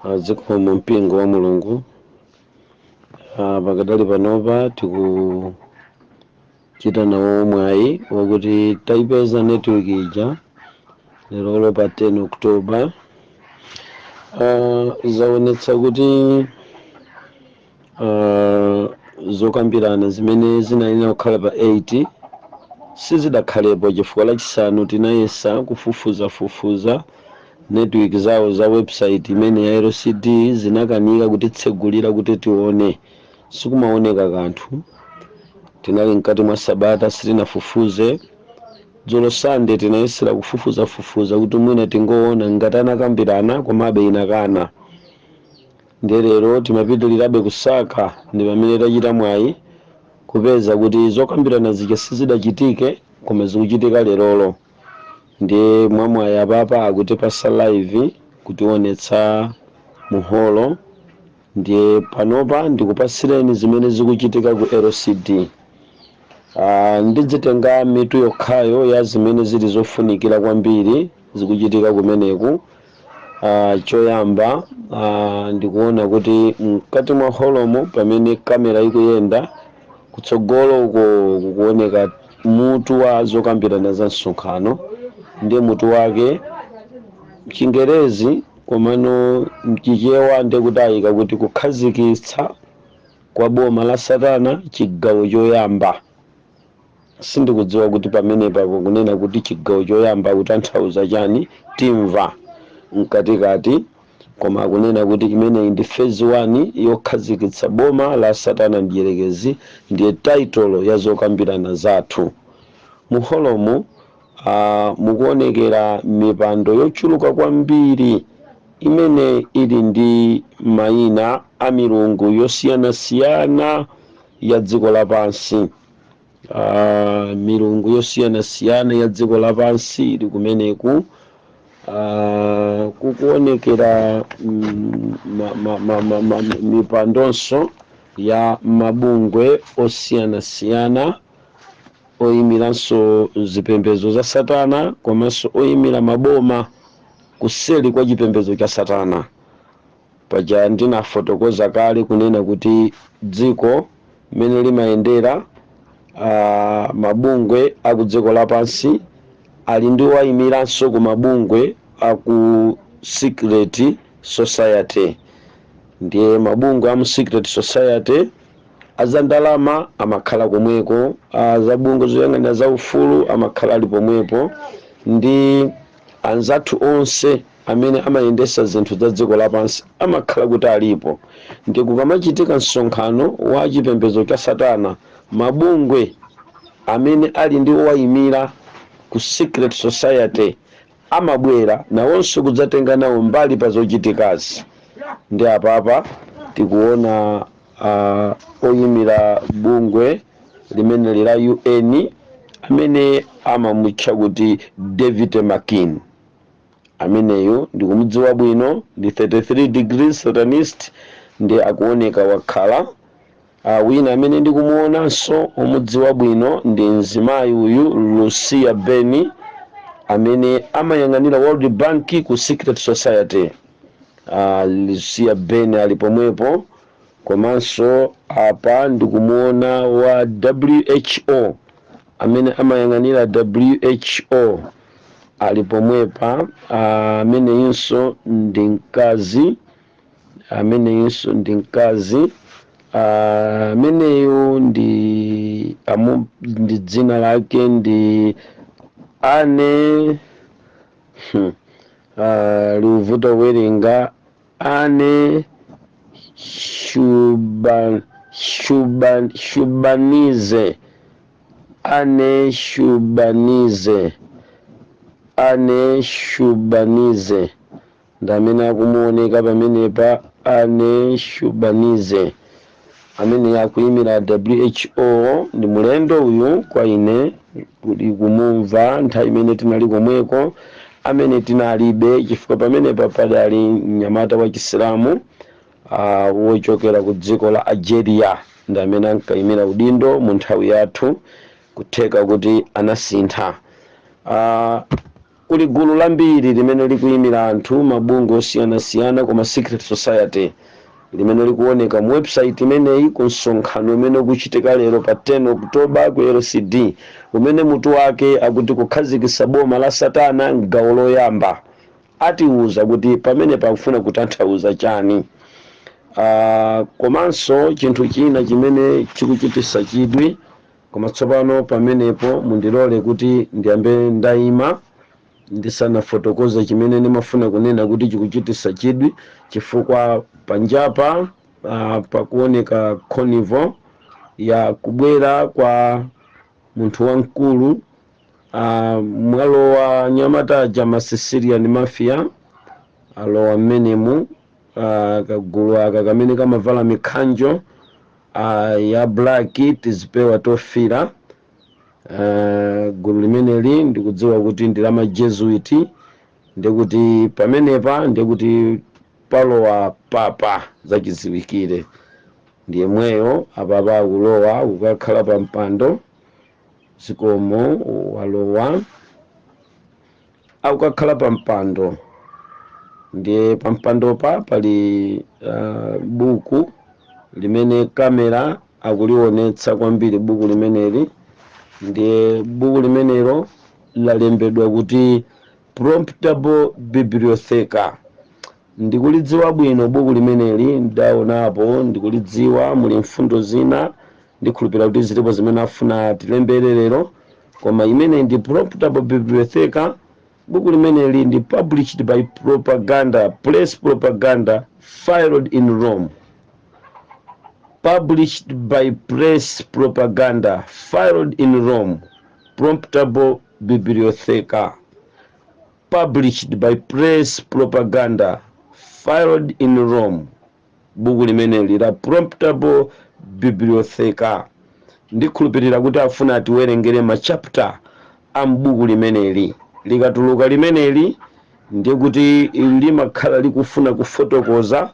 Zikomo mpingo wa Mulungu. Pakadali panopa tikuchita nawo mwayi wakuti tayipeza network ija lerolo pa 10 October. Zaonetsa kuti zokambirana zimene zinayenera kukhala pa 8 sizidakhalepo, chifukwa Lachisanu tinayesa kufufuzafufuza network zawo za website imene ya LCD, zinakanika kutitsegulira kuti tione, sikumaoneka kanthu. Tinali mkati mwa sabata, sitinafufuze. Dzulo Sande tinayesera kufufuzafufuza kuti mwina tingoona ngati anakambirana, komabe inakana. Ndiye lero timapitirirabe kusaka, ndi pamene tachita mwayi kupeza kuti zokambirana zija sizidachitike, koma zikuchitika lerolo. Ndiye mwamwayi apapa akutipasa live kutionetsa muholo. Ndiye panopa ndikupasireni zimene zikuchitika ku LCD. Ndidzitenga mitu yokhayo ya zimene zili zofunikira kwambiri zikuchitika kumeneku. Choyamba, ndikuona kuti mkati mwa holomo, pamene kamera ikuyenda kutsogolo uko, kukuoneka mutu wa zokambirana za msonkhano. Ndiye mutu wake Mchingerezi, komano Mchichewa ndikuti ayika kuti "Kukhazikitsa kwa boma la satana, chigawo choyamba". Sindikudziwa kuti pamenepa kunena kuti chigawo choyamba kutanthauza chani, timva mkatikati. Koma akunena kuti imeneyi ndi phase 1 yokhazikitsa boma la satana mdierekezi, ndiye title ya zokambirana zathu. Muholomu mukuonekera mipando yochuluka kwambiri imene ili ndi mayina a milungu yosiyanasiyana ya dziko lapansi. Milungu yosiyanasiyana ya dziko lapansi ili kumeneku. Kukuonekera mipandonso ya mabungwe osiyanasiyana oyimiranso zipembedzo za satana, komanso oyimira maboma kuseli kwa chipembedzo cha satana. Paja ndinafotokoza kale kunena kuti dziko mmene limayendera, mabungwe aku dziko lapansi ali ndi oyimiranso ku mabungwe aku secret society. Ndiye mabungwe amu secret society azandalama amakhala komweko, azabungwe zoyang'anira za ufulu amakhala ali pomwepo, ndi anzathu onse amene amayendesa zinthu za dziko lapansi amakhala kuti alipo. Ndi kukamachitika msonkhano wa chipembedzo cha satana, mabungwe amene ali ndi owayimira ku secret society amabwera nawonso kudzatenga nawo mbali pa zochitikazi. Ndi apapa tikuona oyimira bungwe limene la UN amene amamutcha kuti David McKean. Ameneyo ndikumudziwa bwino, ndi 33 degrees satanist, ndi akuoneka wakhala. Wina amene ndikumuonanso omudziwa bwino ndi mzimayi uyu Lucia Beni, amene amayang'anira World Bank ku secret society. Lucia Beni ali pomwepo. Komanso apa ndikumuona wa WHO, amene amayang'anira WHO ali pomwepa. Ameneyinso ndi mkazi, ameneyinso ndi mkazi. Ameneyo ndi amu, ndi dzina lake ndi Ane liuvuta kuwerenga, Ane Shubanize, Ane Shubanize, Ane Shubanize ndi amene akumuoneka pamenepa. Ane Shubanize amene akuyimira WHO, ndi mulendo uyu kwa ine kuti kumumva. Nthawi imene tinali komweko amene tinalibe, chifukwa pamenepa padali mnyamata wa Chisilamu wochokera ku dziko la Algeria, ndi amene ankayimira udindo mu nthawi yathu. Kutheka kuti anasintha. Kuli gulu lambiri limene likuyimira anthu, mabungwe osiyanasiyana, koma secret society limene likuoneka mu website imeneyi ku msonkhano umene ukuchitika lero pa 10 October ku LCD, umene mutu wake akuti "Kukhazikitsa boma la Satana gawo loyamba". Atiuza kuti pamene pakufuna kutanthauza chani. Komanso chinthu china chimene chikuchititsa chidwi, koma tsopano pamenepo mundilole kuti ndiyambe ndayima ndisanafotokoze chimene ndimafuna kunena kuti chikuchititsa chidwi, chifukwa panjapa pakuoneka convoy ya kubwera kwa munthu wamkulu. Mwalowa nyamata ja Sicilian Mafia, alowa mmenemu. Kagulu aka kamene kamavala mikhanjo ya black, tizipewa tofira. Gulu limeneli ndikudziwa kuti ndi la ma Jesuit, ndikuti pamenepa ndikuti palowa papa zachidziwikire, ndiyemweyo apapa akulowa kukakhala pa mpando. Zikomo, walowa, akukakhala pa mpando. Ndiye pa mpandopa pali buku limene kamera akulionetsa kwambiri buku limeneli. Ndiye buku limenelo lalembedwa kuti "Promptable Bibliotheca". Ndikulidziwa bwino buku limeneli, ndaonapo, ndikulidziwa. Muli mfundo zina, ndikhulupira kuti zilipo zimene afuna tilembere lero, koma imene ndi "Promptable Bibliotheca". Buku limeneli ndi published by Propaganda Press, Propaganda filed in Rome, published by Press Propaganda filed in Rome. "Promptable Bibliotheca", published by Press Propaganda filed in Rome. Buku limeneli la "Promptable Bibliotheca", ndikhulupirira kuti afuna atiwerengere ma chapter a mbuku limeneli. Likatuluka limeneli, ndiye kuti limakhala likufuna kufotokoza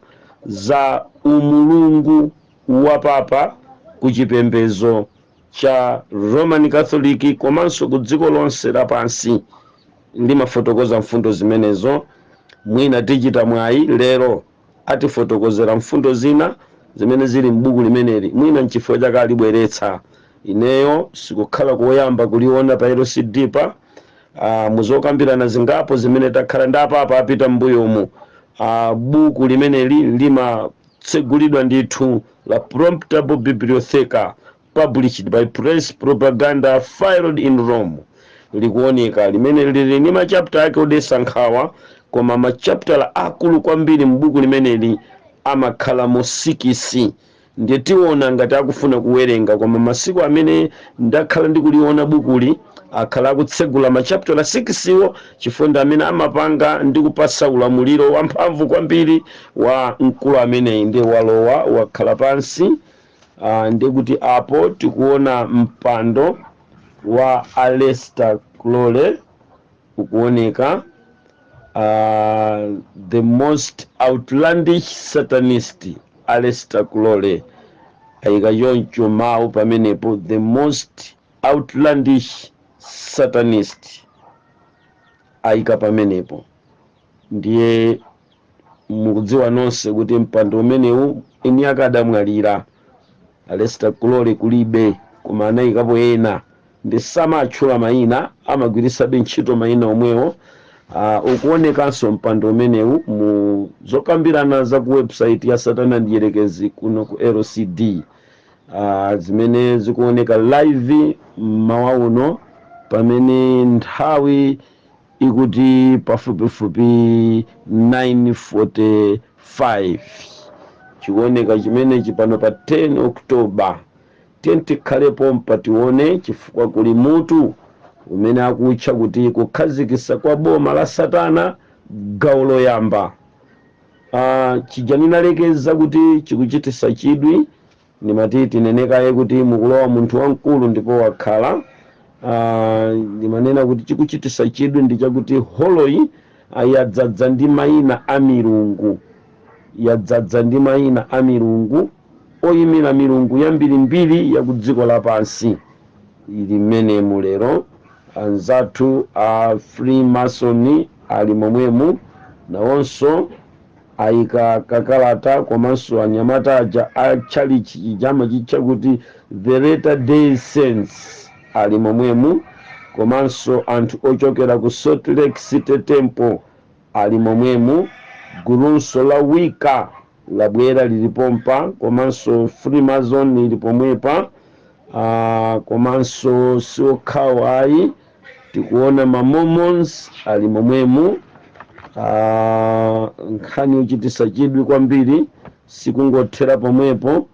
za umulungu wa papa ku chipembedzo cha Roman Catholic komanso ku dziko lonse lapansi. Limafotokoza mfundo zimenezo. Mwina tichita mwayi lero atifotokozera mfundo zina zimene zili m'buku limeneli, mwina nchifukwa chake alibweretsa. Ineyo sikukhala koyamba kuliona pa LCD pa. Muzokambirana zingapo zimene takhala ndi apapa apita m'mbuyomu, buku limeneli limatsegulidwa ndithu, la "Promptable Bibliotheca", published by Press Propaganda filed in Rome. Likuoneka limene lili ndi ma chapter ake odetsa nkhawa, koma ma chapter akulu kwambiri m'buku limeneli amakhala mu 6. Ndiye tiona ngati akufuna kuwerenga, koma masiku amene ndakhala ndikuliona bukuli akhala akutsegula ma chapter 6 wo, chifukwa ndi amene amapanga ndi kupasa ulamuliro wamphamvu kwambiri wa mkulu ameneyi. Ndiye walowa, wakhala pansi. Ndiye kuti apo tikuona mpando wa Aleister Crowley ukuoneka, the most outlandish satanist, Aleister Crowley. Ayika choncho mawu pamenepo, "the most outlandish satanist", ayika pamenepo. Ndiye mukudziwa nonse kuti mpando umenewu eni akadamwalira Aleister Crowley kulibe, koma anayikapo ena, ndi samatchula mayina, amagwiritsabe ntchito mayina omwewo. Ukuonekanso mpando umenewu mu zokambirana za ku website ya Satana Ndiyerekezi kuno ku LCD, zimene zikuoneka live mmawa uno pamene nthawi ikuti pafupifupi 9:45. Chikuoneka chimenechi pano pa 10 October. Tiye tikhalepo mpatione, chifukwa kuli mutu umene akutcha kuti "Kukhazikitsa kwa boma la Satana gawo loyamba". Chija ninalekeza kuti chikuchititsa chidwi, ndimati tinenekaye kuti mukulowa munthu wamkulu ndipo wakhala. Ndimanena kuti chikuchititsa chidwi ndi chakuti holoyi yadzadza ndi mayina a milungu, yadzadza ndi mayina a milungu oyimira milungu yambirimbiri ya ku dziko lapansi ili mmenemu lero. Anzathu a Freemason ali momwemu, nawonso ayika kakalata. Komanso anyamata aja a tchalichi chija amachitcha kuti the Latter Day Saints ali momwemu. Komanso anthu ochokera ku Salt Lake City Temple ali momwemu. Gulunso la Wicca labwera, lilipompa. Komanso Freemason ili pomwepa. Komanso siokhawo ayi, tikuona ma Mormons ali momwemu. Nkhani yochitisa chidwi kwambiri, sikungothera pomwepo.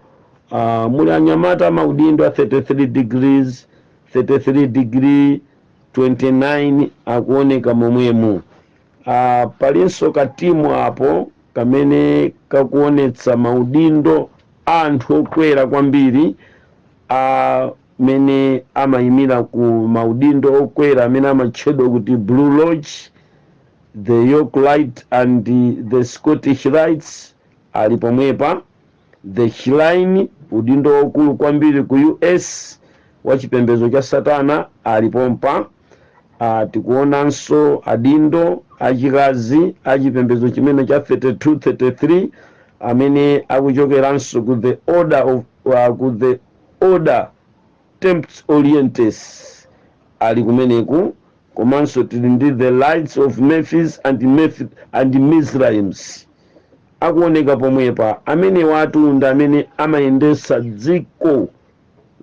Muli anyamata amaudindo a 33 degrees, 33 degree 29 akuoneka momwemu. Palinso katimu apo kamene kakuonetsa maudindo anthu okwera kwambiri amene amayimira ku maudindo okwera, amene amatchedwa kuti Blue Lodge, the York Rite and the Scottish Rites ali pomwepa. The Shrine, udindo waukulu kwambiri ku US wa chipembedzo cha satana, ali pompa. Tikuonanso adindo achikazi achipembedzo chimene cha 32 33 amene akuchokeranso ku the Order Temples Orientes ali kumeneku. Komanso tili ndi the Lights of Memphis and Mizraims akuoneka pomwepa. Amene watunda, amene amayendesa dziko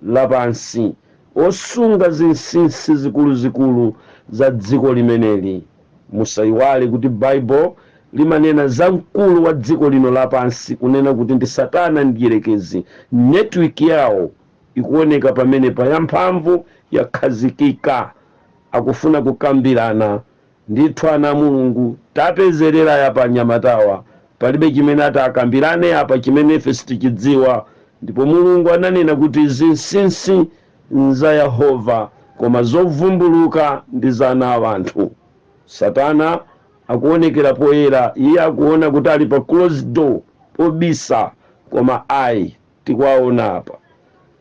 lapansi, osunga zinsinsi zikuluzikulu za dziko limeneli. Musayiwale kuti Bible limanena za mkulu wa dziko lino lapansi kunena kuti ndi Satana Mdierekezi. Network yawo ikuoneka pamenepa, yamphamvu, yakhazikika, akufuna kukambirana ndithu. Ana a Mulungu, tapezerera yapa anyamatawa, palibe chimene ati akambirane apa chimene ife sitichidziwa. Ndipo Mulungu ananena kuti zinsinsi nza Yehova, koma zovumbuluka ndi za ana a anthu. Satana akuonekera poyera, iye akuona kuti ali pa closed door, pobisa, koma ayi, tikuwaona apa.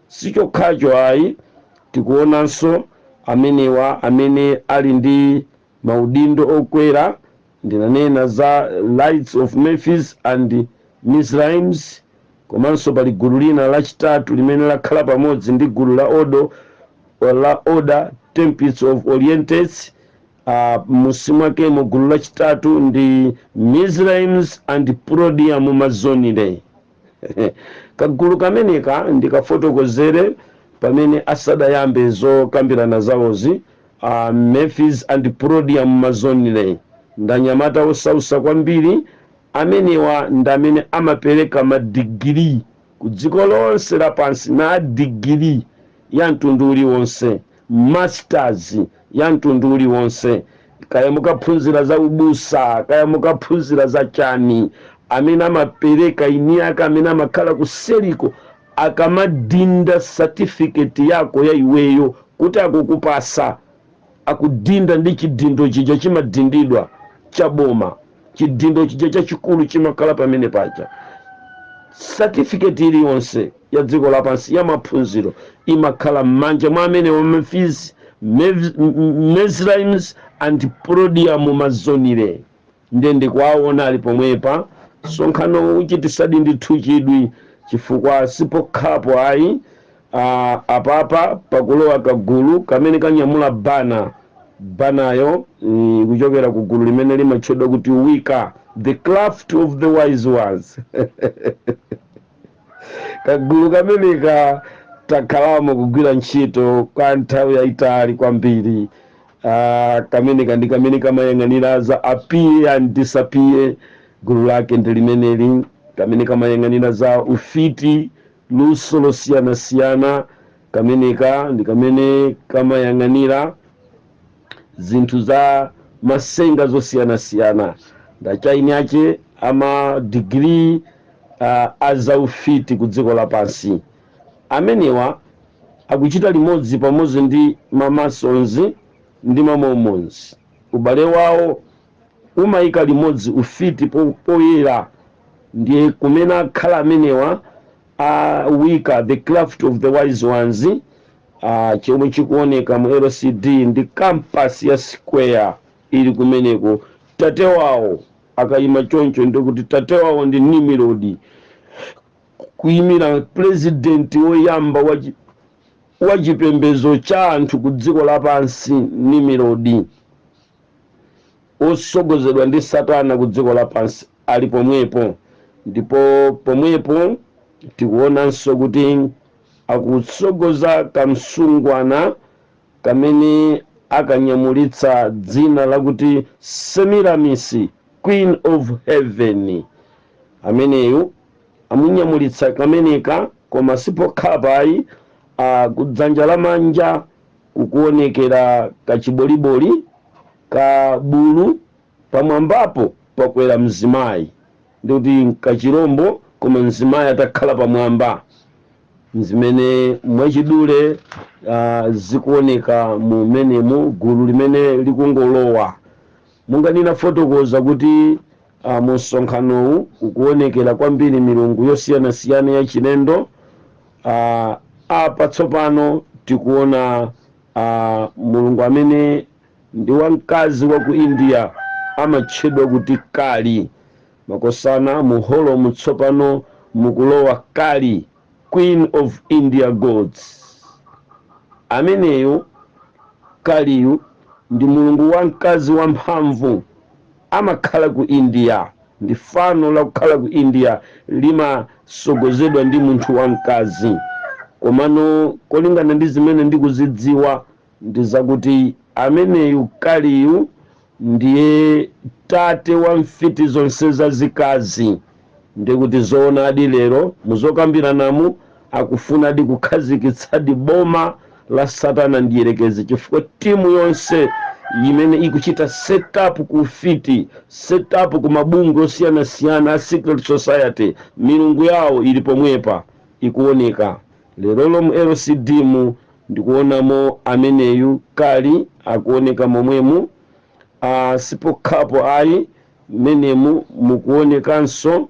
Sichokhacho ayi, tikuonanso amenewa amene ali ndi maudindo okwera. Ndinanena za Lights of Memphis and Mizraims. Komanso pali gulu lina lachitatu limene lakhala pamodzi ndi gulu la Order Temples of Orientals. Musi mwakemo gulu lachitatu ndi Mizraims and Prodium Masonry. Kagulu kameneka ndikafotokozere pamene asadayambe zokambirana zawozi. Memphis and Prodium Masonry ndanyamata osausa kwambiri. Amenewa ndi amene amapereka madigiri ku dziko lonse lapansi, na digiri ya mtundu uliwonse, masters ya mtundu uliwonse, kaya mukaphunzira za ubusa, kaya mukaphunzira za chani. Amene amapereka iniyaka, amene amakhala kuseliko, akamadinda certificate yako ya iweyo kuti akukupasa, akudinda ndi chidindo chija chimadindidwa cha boma, chidindo chija chachikulu chimakhala pamene paja. Certificate iliyonse ya dziko lapansi ya maphunziro imakhala m'manja mwa amene wa Memphis, Mizraims and Prodium Masonry. Ndiye ndikuwaona ali pomwepa. Msonkhano uchitisadi ndithu chidwi, chifukwa sipokhapo ayi. Apapa pakulowa kagulu kamene kanyamula banner. Banner yo kuchokera ku gulu limene limatchedwa kuti Wicca, the craft of the wise ones. Kagulu kameneka takhalamo kugwira ntchito kwa nthawi yayitali kwambiri. Kameneka ndi kamene kamayang'anira za appear and disappear. Gulu lake ndi limeneli, kamene kamayang'anira za ufiti, luso losiyanasiyana. Kameneka ndi kamene kamayang'anira zinthu za masenga zosiyanasiyana. Ndachaini ache ama degree azaufiti ku dziko lapansi. Amenewa akuchita limodzi pamodzi ndi ma Masons ndi ma Mormons. Ubale wawo umayika limodzi ufiti poyera. Ndiye kumene akhala amenewa a Wicca, the craft of the wise ones. Chomwe chikuoneka mu LCD ndi compass ya square ili kumeneko. Tate wawo akayima choncho, ndikuti tate wawo ndi Nimrod, kuyimira president woyamba wa chipembedzo cha anthu ku dziko lapansi, Nimrod, osogozedwa ndi Satana ku dziko lapansi, ali pomwepo. Ndipo pomwepo tikuonanso kuti akutsogoza kamsungwana kamene akanyamulitsa dzina lakuti Semiramis, Queen of Heaven. Ameneyu amunyamulitsa kameneka. Koma sipokhapo ayi, kudzanja lamanja kukuonekera kachiboliboli ka bulu, pamwambapo pakwera mzimayi, ndikuti kachirombo, koma mzimayi atakhala pamwamba. Zimene mwachidule zikuoneka mumenemu, gulu limene likungolowa. Monga ndinafotokoza kuti mu msonkhanowu kukuonekera kwambiri milungu yosiyanasiyana ya chilendo. Apa tsopano tikuona mulungu amene ndi wamkazi wa ku India, amatchedwa kuti Kali. Makosana, mu holomu tsopano mukulowa Kali, Queen of India gods. Ameneyo Kaliyu ndi mulungu wamkazi wamphamvu, amakhala ku India. Ndi fano la kukhala ku India, limasogozedwa ndi munthu wamkazi. Komano kolingana ndi zimene ndikuzidziwa ndi zakuti ameneyu Kaliyu ndiye tate wa mfiti zonse zazikazi. Ndikuti zoonadi, lero muzokambiranamu akufunadi kukhazikitsadi boma la Satana ndiyerekezi, chifukwa timu yonse imene ikuchita setup ku fiti, setup ku mabungwe osiyanasiyana a secret society, milungu yawo ili pomwepa ikuoneka lerolo mu LCD mu. Ndikuonamo ameneyu Kali akuoneka momwemu. Sipokhapo ayi, mmenemu mukuonekanso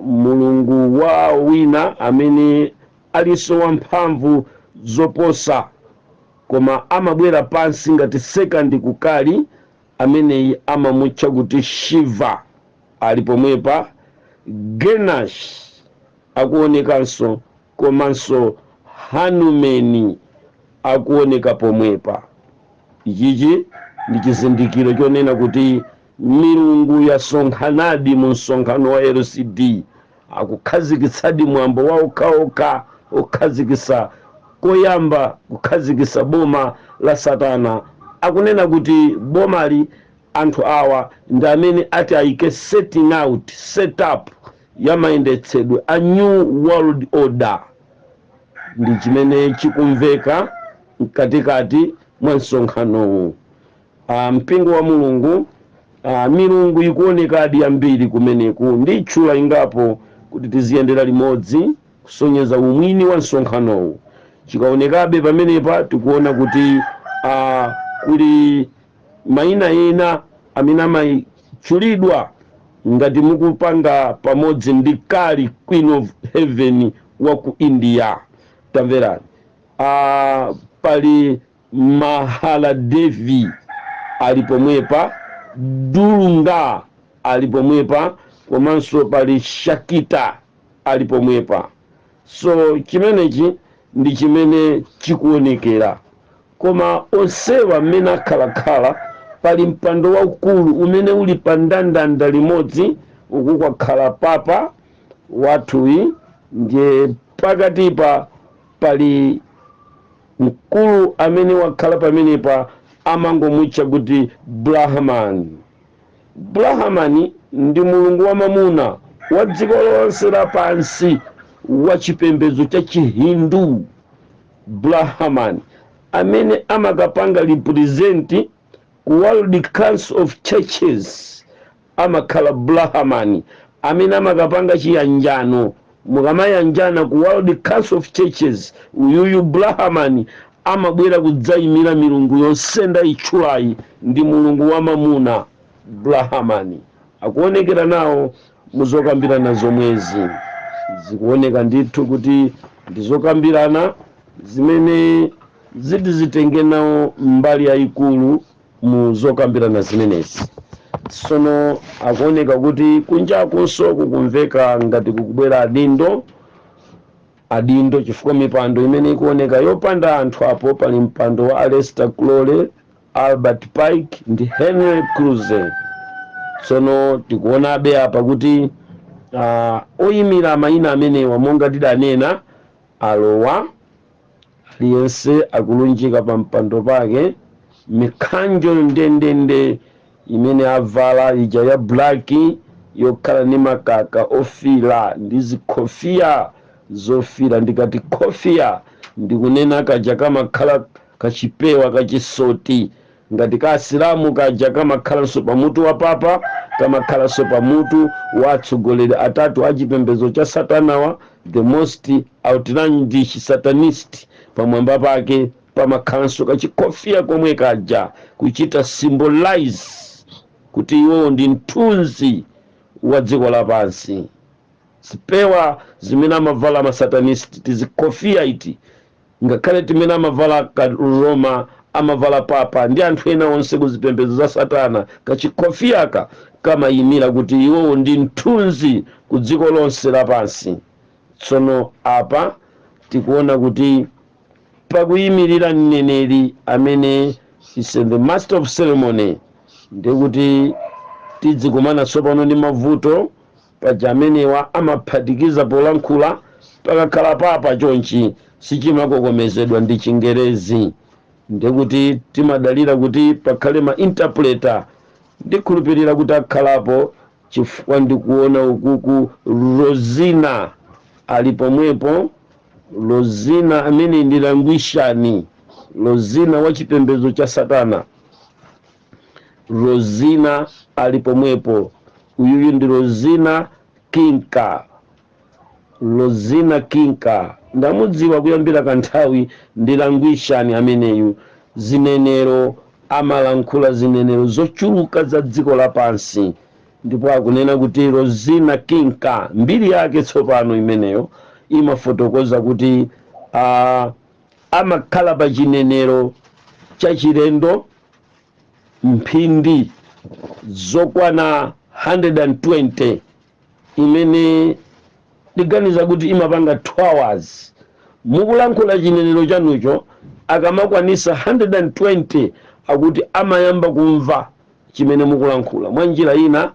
mulungu wa wina amene alinso wamphamvu zoposa, koma amabwera pansi ngati second ku Kali. Ameneyi amamutcha kuti Shiva, ali pomwepa. Ganesh akuonekanso, komanso Hanumeni akuoneka pomwepa. Ichichi ndi chizindikiro chonena kuti milungu yasonkhanadi mu msonkhano wa LCD. Akukhazikitsadi mwambo wa okhaokha okhazikitsa koyamba kukhazikitsa boma la Satana. Akunena kuti bomali, anthu awa ndi amene ati ayike setting out, setup ya mayendetsedwe a new world order. Ndi chimene chikumveka mkatikati mwa msonkhanowu. Mpingo wa Mulungu, milungu ikuonekadi yambiri kumeneku. Nditchula ingapo kuti tiziyendera limodzi kusonyeza umwini wa msonkhanowu. Chikaonekabe pamenepa, tikuona kuti kuli mayina ena amene amatchulidwa ngati mukupanga pamodzi ndi Kali, Queen of Heaven wa ku India. Tamverani, pali Mahaladevi ali pomwepa, Durga ali pomwepa, komanso pali Shakita ali pomwepa. So chimenechi ndi chimene chikuonekera. Koma onsewa mmene akhalakhala, pali mpando waukulu umene uli pa ndandanda limodzi. Uku kwakhala papa wathuyi, ndiye pakatipa pali mkulu amene wakhala pamenepa, amangomutcha kuti Brahman. Brahman ndi mulungu wa mamuna wa dziko lonse lapansi wa chipembedzo cha Chihindu. Brahman amene amakapanga represent ku World Council of Churches, amakhala Brahman amene amakapanga chiyanjano. Mukamayanjana ku World Council of Churches, uyuyu Brahman amabwera kudzayimira milungu yonse ndayitchulayi. Ndi mulungu wa mamuna Brahman, akuonekera nawo muzokambirana zomwezi. Zikuoneka ndithu kuti ndizokambirana zimene ziti zitenge nawo mbali yayikulu mu zokambirana zimenezi. Tsono akuoneka kuti kunjakunso kukumveka ngati kukubwera adindo adindo, chifukwa mipando imene ikuoneka yopanda anthu apo pali mpando wa Aleister Crowley, Albert Pike ndi Henry Cruze. Tsono tikuonabe apa kuti oyimira mayina amenewa, monga tidanena, alowa, aliyense akulunjika pa mpando pake. Mikhanjo ndendende imene avala ija ya black yokhala ndi makaka ofira ndi zikhofiya zofira. Ndikati khofiya, ndikunena kaja kamakhala kachipewa kachisoti ngati ka Asilamu kaja, kamakhalanso pamutu wa papa, kamakhalanso pamutu wa atsogoleri atatu a chipembedzo cha satanawa, the most outlandish satanist. Pamwamba pake pamakhalanso kachikhofiya komwe kaja, kuchita symbolize kuti iwowo ndi mthunzi wa dziko lapansi. Zipewa zimene amavala masatanist, tizikhofiya iti, ngakhale timene amavala ka Roma, amavala papa ndi anthu ena onse ku zipembedzo za satana, kachikhofiyaka kamayimira kuti iwowo ndi mthunzi ku dziko lonse lapansi. Tsono apa tikuona kuti pakuyimirira mneneri amene is the master of ceremony, ndikuti tidzikumana tsopano ndi mavuto paja amenewa amaphatikiza polankhula. Pakakhala papa chonchi, sichimakokomezedwa ndi Chingerezi, ndikuti timadalira kuti pakhale ma interpreter. Ndikhulupirira kuti akhalapo, chifukwa ndikuona ukuku Rosina ali pomwepo. Rosina amene ndi languishani, Rosina wa chipembedzo cha satana. Rosina ali pomwepo. Uyuyu ndi Rosina Kinka. Rosina Kinka ndamudziwa kuyambira kanthawi, ndi languishani ameneyu. Zinenero amalankhula, zinenero zochuluka za dziko lapansi. Ndipo akunena kuti Rosina Kinka, mbiri yake tsopano imeneyo imafotokoza kuti amakhala pa chinenero chachilendo mphindi zokwana 120, imene ndiganiza kuti imapanga 2 hours. Mukulankhula chinenero chanucho, akamakwanisa 120, akuti amayamba kumva chimene mukulankhula. Mwa njira ina,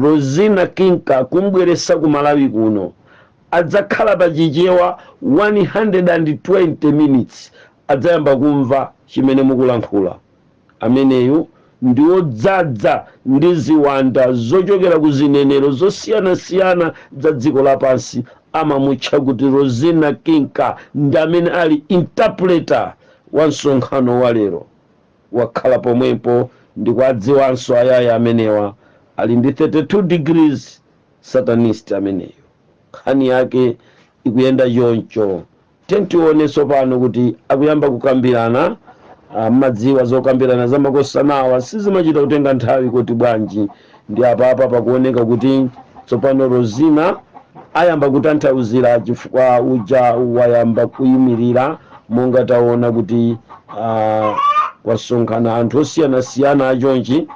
Rosina Kinka kumbweresa ku Malawi kuno, adzakhala pa Chichewa 120 minutes, adzayamba kumva chimene mukulankhula. Ameneyu ndi wodzadza ndi ziwanda zochokera ku zinenero zosiyanasiyana za dziko lapansi. Amamutcha kuti Rosina Kinka, ndi amene ali interpreter wa msonkhano wa lero. Wakhala pomwepo, ndikuadziwanso ayaya amenewa, ali ndi 32 degrees satanist ameneyo. Nkhani yake ikuyenda choncho. Tentionenso pano kuti akuyamba kukambirana. Mmadziwa zokambirana za makosanawa sizimachita kutenga nthawi kuti bwanji. Ndi apapa pakuoneka kuti tsopano Rosina ayamba kutanthauzira, chifukwa uja wayamba kuyimirira. Monga taona kuti kwasonkhana anthu osiyanasiyana achonchi.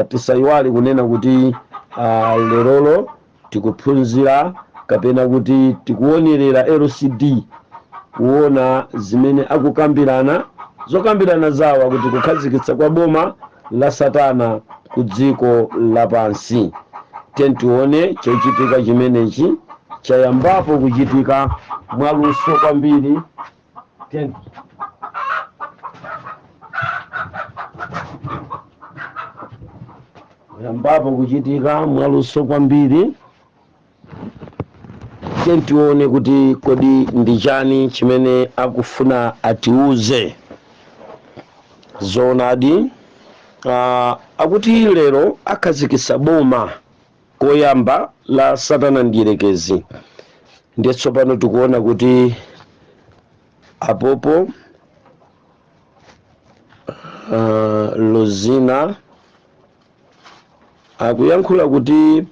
Tisayiwale kunena kuti lerolo tikuphunzira, kapena kuti tikuonerera LCD, kuona zimene akukambirana, zokambirana zawo kuti kukhazikitsa kwa boma la satana ku dziko lapansi. Tione chochitika chimenechi chayambapo kuchitika mwaluso kwambiri. Yambapo kuchitika mwaluso kwambiri. Tione kuti kodi ndi chani chimene akufuna atiuze. Zoonadi, akuti lero akhazikitsa boma koyamba la satana ndiyerekezi. Ndiye tsopano tikuona kuti apopo Rosina akuyankhula kuti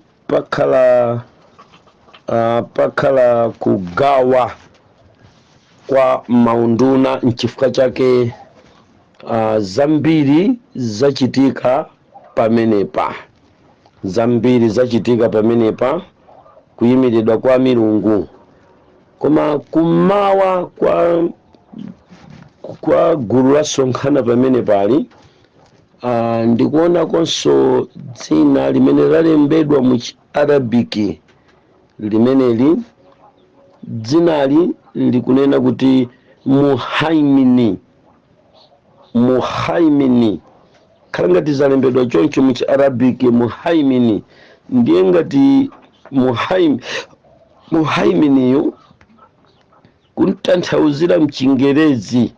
pakhala kugawa. Kwa maunduna, nchifukwa chake zambiri zachitika pamenepa, zambiri zachitika pamenepa, kuyimiridwa kwa milungu. Koma kummawa kwa gulu lasonkhana pamene pali, ndikuonakonso dzina limene lalembedwa mu Chiarabiki. Limeneli dzinali likunena kuti Muhaimini. Muhaimini, khala ngati zalembedwa choncho mu Chiarabiki, Muhaimini. Ndiye ngati Muhaiminiyu kuntanthauzira mchingerezi,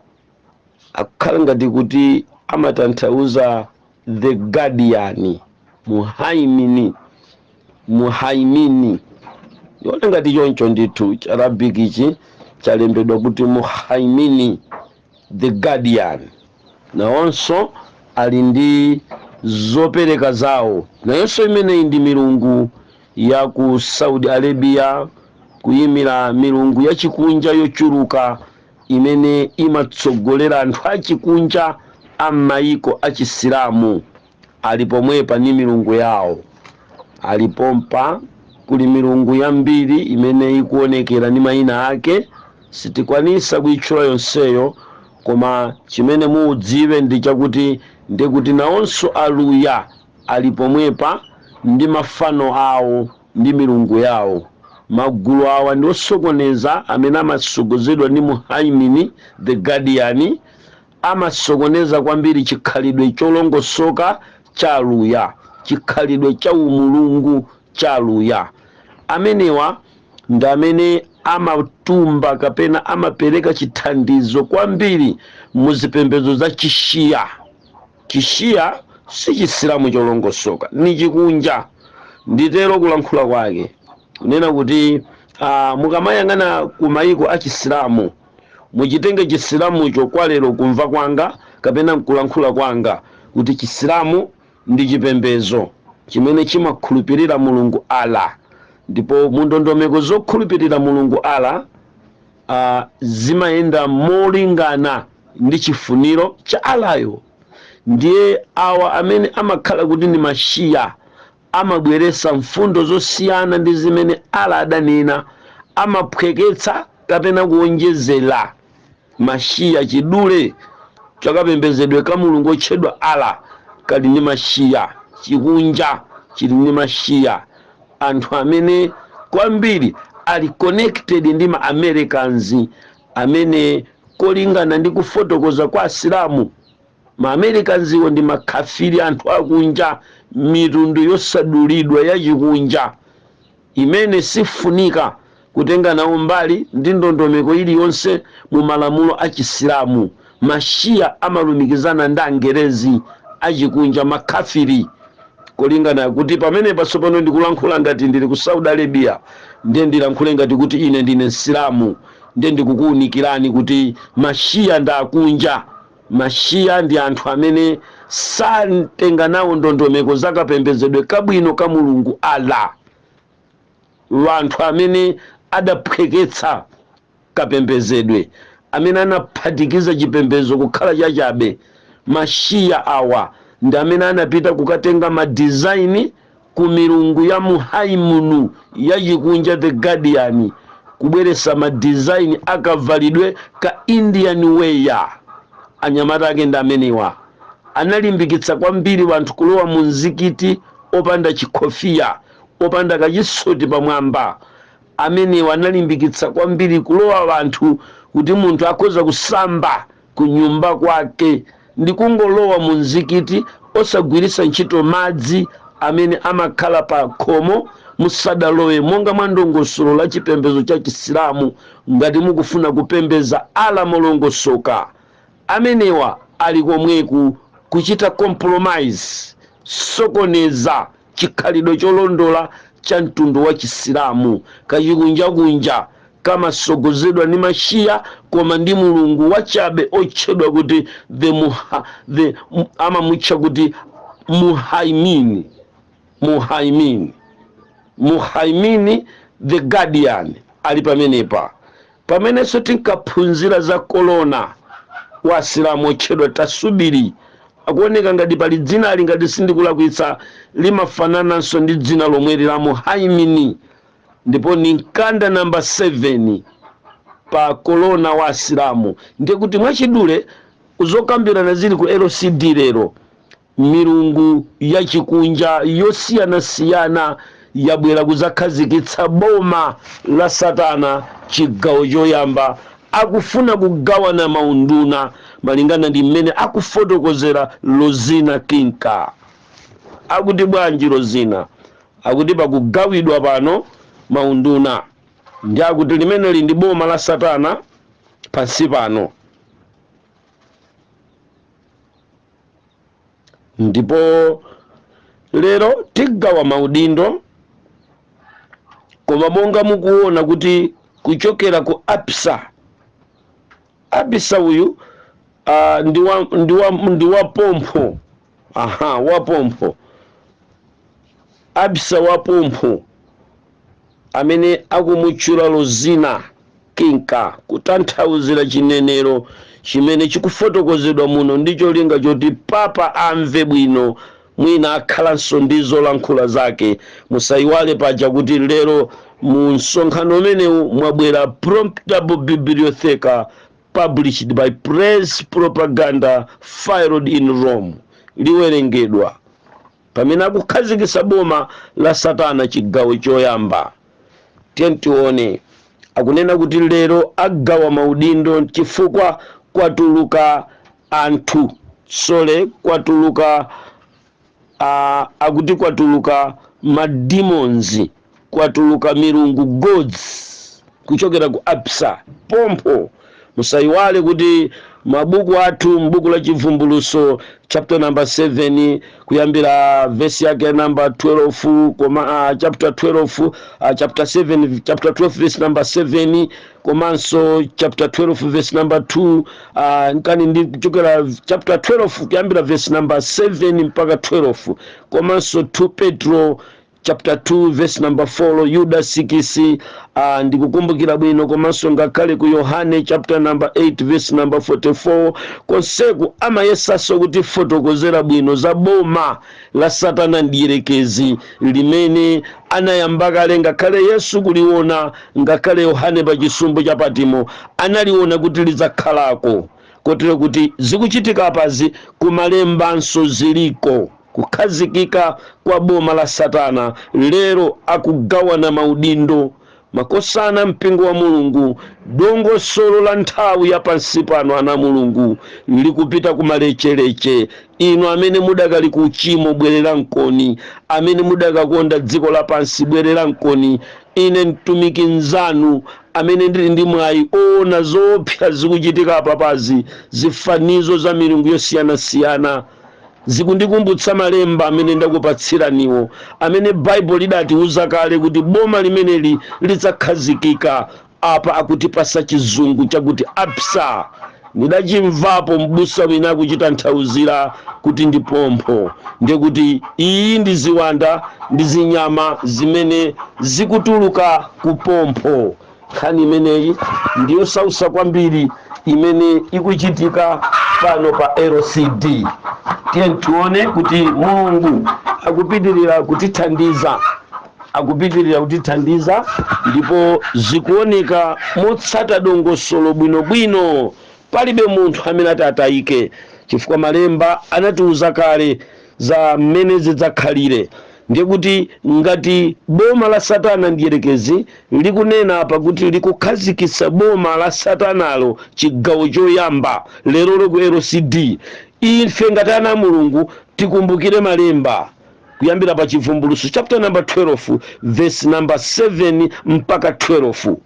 akukhala ngati kuti amatanthauza the guardian. Muhaimini, Muhaimini, ndiona ngati choncho ndithu. Chiarabic ichi chalembedwa kuti Muhaimini, the guardian. Nawonso ali ndi zopereka zawo. Nayonso imeneyi ndi milungu ya ku Saudi Arabia, kuyimira milungu yachikunja yochuluka imene imatsogolera anthu achikunja a m'mayiko achisilamu. Ali pomwepa ni milungu yawo, alipompa. Kuli milungu yambiri imene ikuonekera ndi mayina ake, sitikwanisa kuyitchula yonseyo. Koma chimene muudziwe ndi chakuti, ndikuti nawonso Aluya ali pomwepa ndi mafano awo ndi milungu yawo. Magulu awa ndi osokoneza amene amasogozedwa ndi Muhaimini the guardian. Amasokoneza kwambiri chikhalidwe cholongosoka cha Aluya, chikhalidwe cha umulungu cha Aluya. Amenewa ndi amene amatumba kapena amapereka chithandizo kwambiri mu zipembedzo za Chishiya. Chishiya si Chisilamu cholongosoka, ni chikunja. Nditero kulankhula kwake kunena kuti mukamayang'ana ku mayiko a Chisilamu, muchitenge Chisilamucho kwa lero, kumva kwanga kapena nkulankhula kwanga, kuti Chisilamu ndi chipembedzo chimene chimakhulupirira Mulungu Allah, ndipo mu ndondomeko zokhulupirira Mulungu Allah zimayenda molingana ndi chifuniro cha Allahyo. Ndiye awa amene amakhala kuti ndi Mashiya amabweresa mfundo zosiyana ndi zimene Allah adanena, amaphweketsa kapena kuonjezera. Mashiya, chidule chakapembedzedwe ka Mulungu otchedwa Allah kali ndi Mashiya, chikunja chili ndi Mashiya, anthu amene kwambiri ali connected ndi ma Americans, amene kolingana ndi kufotokoza kwa Asilamu, ma Americans iwo ndi makhafiri, anthu akunja, mitundu yosadulidwa yachikunja imene sifunika kutenga nawo mbali ndi ndondomeko iliyonse mu malamulo a Chisilamu. Mashiya amalumikizana ndi Angerezi achikunja, makhafiri, kulingana kuti pamene patsopano ndikulankhula ngati ndili ku Saudi Arabia, ndiye ndilankhule ngati kuti ine ndine Msilamu. Ndiye ndikukuwunikirani kuti Mashiya ndi akunja. Mashiya ndi anthu amene satenga nawo ndondomeko zakapembedzedwe kabwino ka Mulungu Allah, wanthu amene adaphweketsa kapembedzedwe, amene anaphatikiza chipembedzo kukhala chachabe. Mashiya awa ndi amene anapita kukatenga ma design ku milungu ya Muhaimunu yachikunja, the guardian, kubweresa ma design akavalidwe ka Indian wear. Anyamata ake ndi amenewa. Analimbikitsa kwambiri wanthu kulowa mu mzikiti opanda chikhofiya, opanda kachisoti pamwamba. Amenewa analimbikitsa kwambiri kulowa wanthu kuti munthu akhoza kusamba ku nyumba kwake ndi kungolowa mu mzikiti osagwiritsa ntchito madzi amene amakhala pa khomo musadalowe, monga mwa ndongosolo la chipembedzo cha Chisilamu, ngati mukufuna kupembeza Allah molongosoka. Amenewa ali komweku kuchita compromise, sokoneza chikhalidwe cholondola cha mtundu wa Chisilamu. Kachikunjakunja kamasogozedwa ndi Mashiya, koma ndi mulungu wachabe otchedwa kuti the amamutcha kuti Muhaimini, Muhaimini, Muhaimini the guardian ali pamenepa. Pamenenso tinkaphunzira za kolona wa Asilamu otchedwa Tasubiri, akuoneka ngati pali dzinali, ngati sindikulakwitsa, limafanananso ndi dzina lomweli la Muhaimini, ndipo ni mkanda namba 7 pa kolona wa Asilamu. Ndiye kuti mwachidule, zokambirana zili ku LCD lero, milungu yachikunja yosiyanasiyana yabwera kudzakhazikitsa boma la Satana chigawo choyamba. Akufuna kugawana maunduna malingana ndi mmene akufotokozera Lozina Kinka. Akuti bwanji Lozina? Akuti pakugawidwa pano maunduna, ndi akuti limeneli ndi boma la Satana pansi pano. Ndipo lero tigawa maudindo, koma monga mukuona kuti kuchokera ku Apsa, Apsa uyu ndi wa pompho, aha, wa pompho, Apsa wa pompho amene akumutchula Lozina Kinka, kutanthauzira chinenero chimene chikufotokozedwa muno ndi cholinga choti Papa amve bwino, mwina akhalanso ndi zolankhula zake. Musayiwale paja kuti lero mu msonkhano umenewu mwabwera Promptable Bibliotheca published by Press Propaganda filed in Rome, liwerengedwa pamene akukhazikitsa boma la Satana chigawo choyamba. Tiyeni tione, akunena kuti lero agawa maudindo chifukwa kwatuluka anthu, sole, kwatuluka akuti kwatuluka ma demons, kwatuluka milungu, gods, kuchokera ku Apsa pompho. Musayiwale kuti mabuku athu, m'buku la Chivumbuluso chapter number 7 kuyambira vesi yake number 12, koma chapter 12, chapter 7, chapter 12 verse number 7, komanso chapter 12 verse number 2, nkani ndi kuchokera chapter 12 kuyambira verse number 7 mpaka 12, komanso 2 Petro chapter 2 verse number 4, Yuda 6, ndikukumbukira bwino, komanso ngakhale ku Yohane chapter number 8 verse number 44, konseku amayesanso kutifotokozera bwino za boma la Satana mdierekezi limene anayamba kale ngakhale Yesu kuliona, ngakhale Yohane pa chisumbu cha Patimo analiona kuti lidzakhalako, kotero kuti zikuchitika apazi kumalembanso ziliko. Kukhazikika kwa boma la Satana, lero akugawana maudindo, makosana. Mpingo wa Mulungu, dongosolo la nthawi ya pansi pano, ana Mulungu, likupita kumalechereche. Inu amene mudakali ku uchimo, bwerera mkoni. Amene mudakakonda dziko lapansi, bwerera mkoni. Ine mtumiki mnzanu amene ndili ndi mwayi oona zoopsa zikuchitika apapazi, zifanizo za milungu yosiyanasiyana zikundikumbutsa malemba amene ndakupatsiraniwo, amene Baibulo lidatiuza kale kuti boma limeneli lidzakhazikika. Apa akutipasa chizungu chakuti Apsa. Ndidachimvapo mbusa wina akuchitanthauzira kuti ndi pompho, ndiye kuti iyi ndi ziwanda ndi zinyama zimene zikutuluka ku pompho. Nkhani imeneyi ndiyosausa kwambiri imene ikuchitika pano pa LCD. Tiye tione kuti Mulungu akupitirira kutithandiza, akupitirira kutithandiza, ndipo zikuoneka motsata dongosolo bwinobwino. Palibe munthu amene ati atayike, chifukwa malemba anatiuza kale za mmene zidzakhalire. Ndiye kuti ngati boma la Satana mdierekezi likunena apa kuti likukhazikitsa boma la Satanalo chigawo choyamba lerolo ku LCD, ife ngati ana a Mulungu tikumbukire malemba kuyambira pa Chivumbulutso chapter number 12 verse number 7 mpaka 12.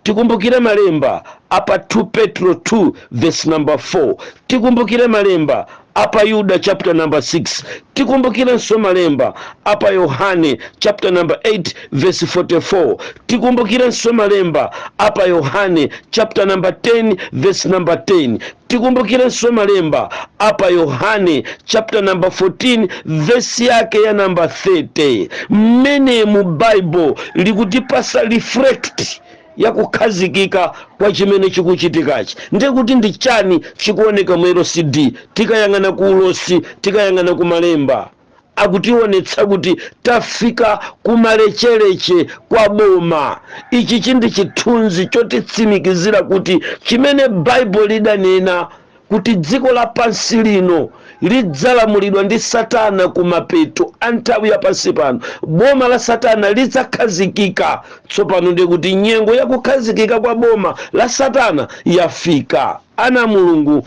Tikumbukire malemba apa 2 Petro 2 verse number 4. Tikumbukire malemba apa Yuda chapter number 6. Tikumbukirenso malemba apa Yohane chapter number 8 verse 44. Tikumbukirenso malemba apa Yohane chapter number 10 verse number 10. Tikumbukirenso malemba apa Yohane chapter number 14 verse yake ya number 30. Mmene mu Bible likutipasa reflect Yakukhazikika kwa chimene chikuchitikachi, ndiye kuti ndi chani chikuoneka mu LCD? Tikayang'ana ku ulosi, tikayang'ana ku malemba, akutionetsa kuti tafika kumalechereche kwa boma. Ichi chindi chithunzi chotitsimikizira kuti chimene Baibulo lidanena kuti dziko lapansi lino lidzalamulidwa ndi Satana kumapeto a nthawi yapansi pano, boma la Satana lidzakhazikika tsopano. Ndiye kuti nyengo yakukhazikika kwa boma la Satana yafika. Ana Mulungu,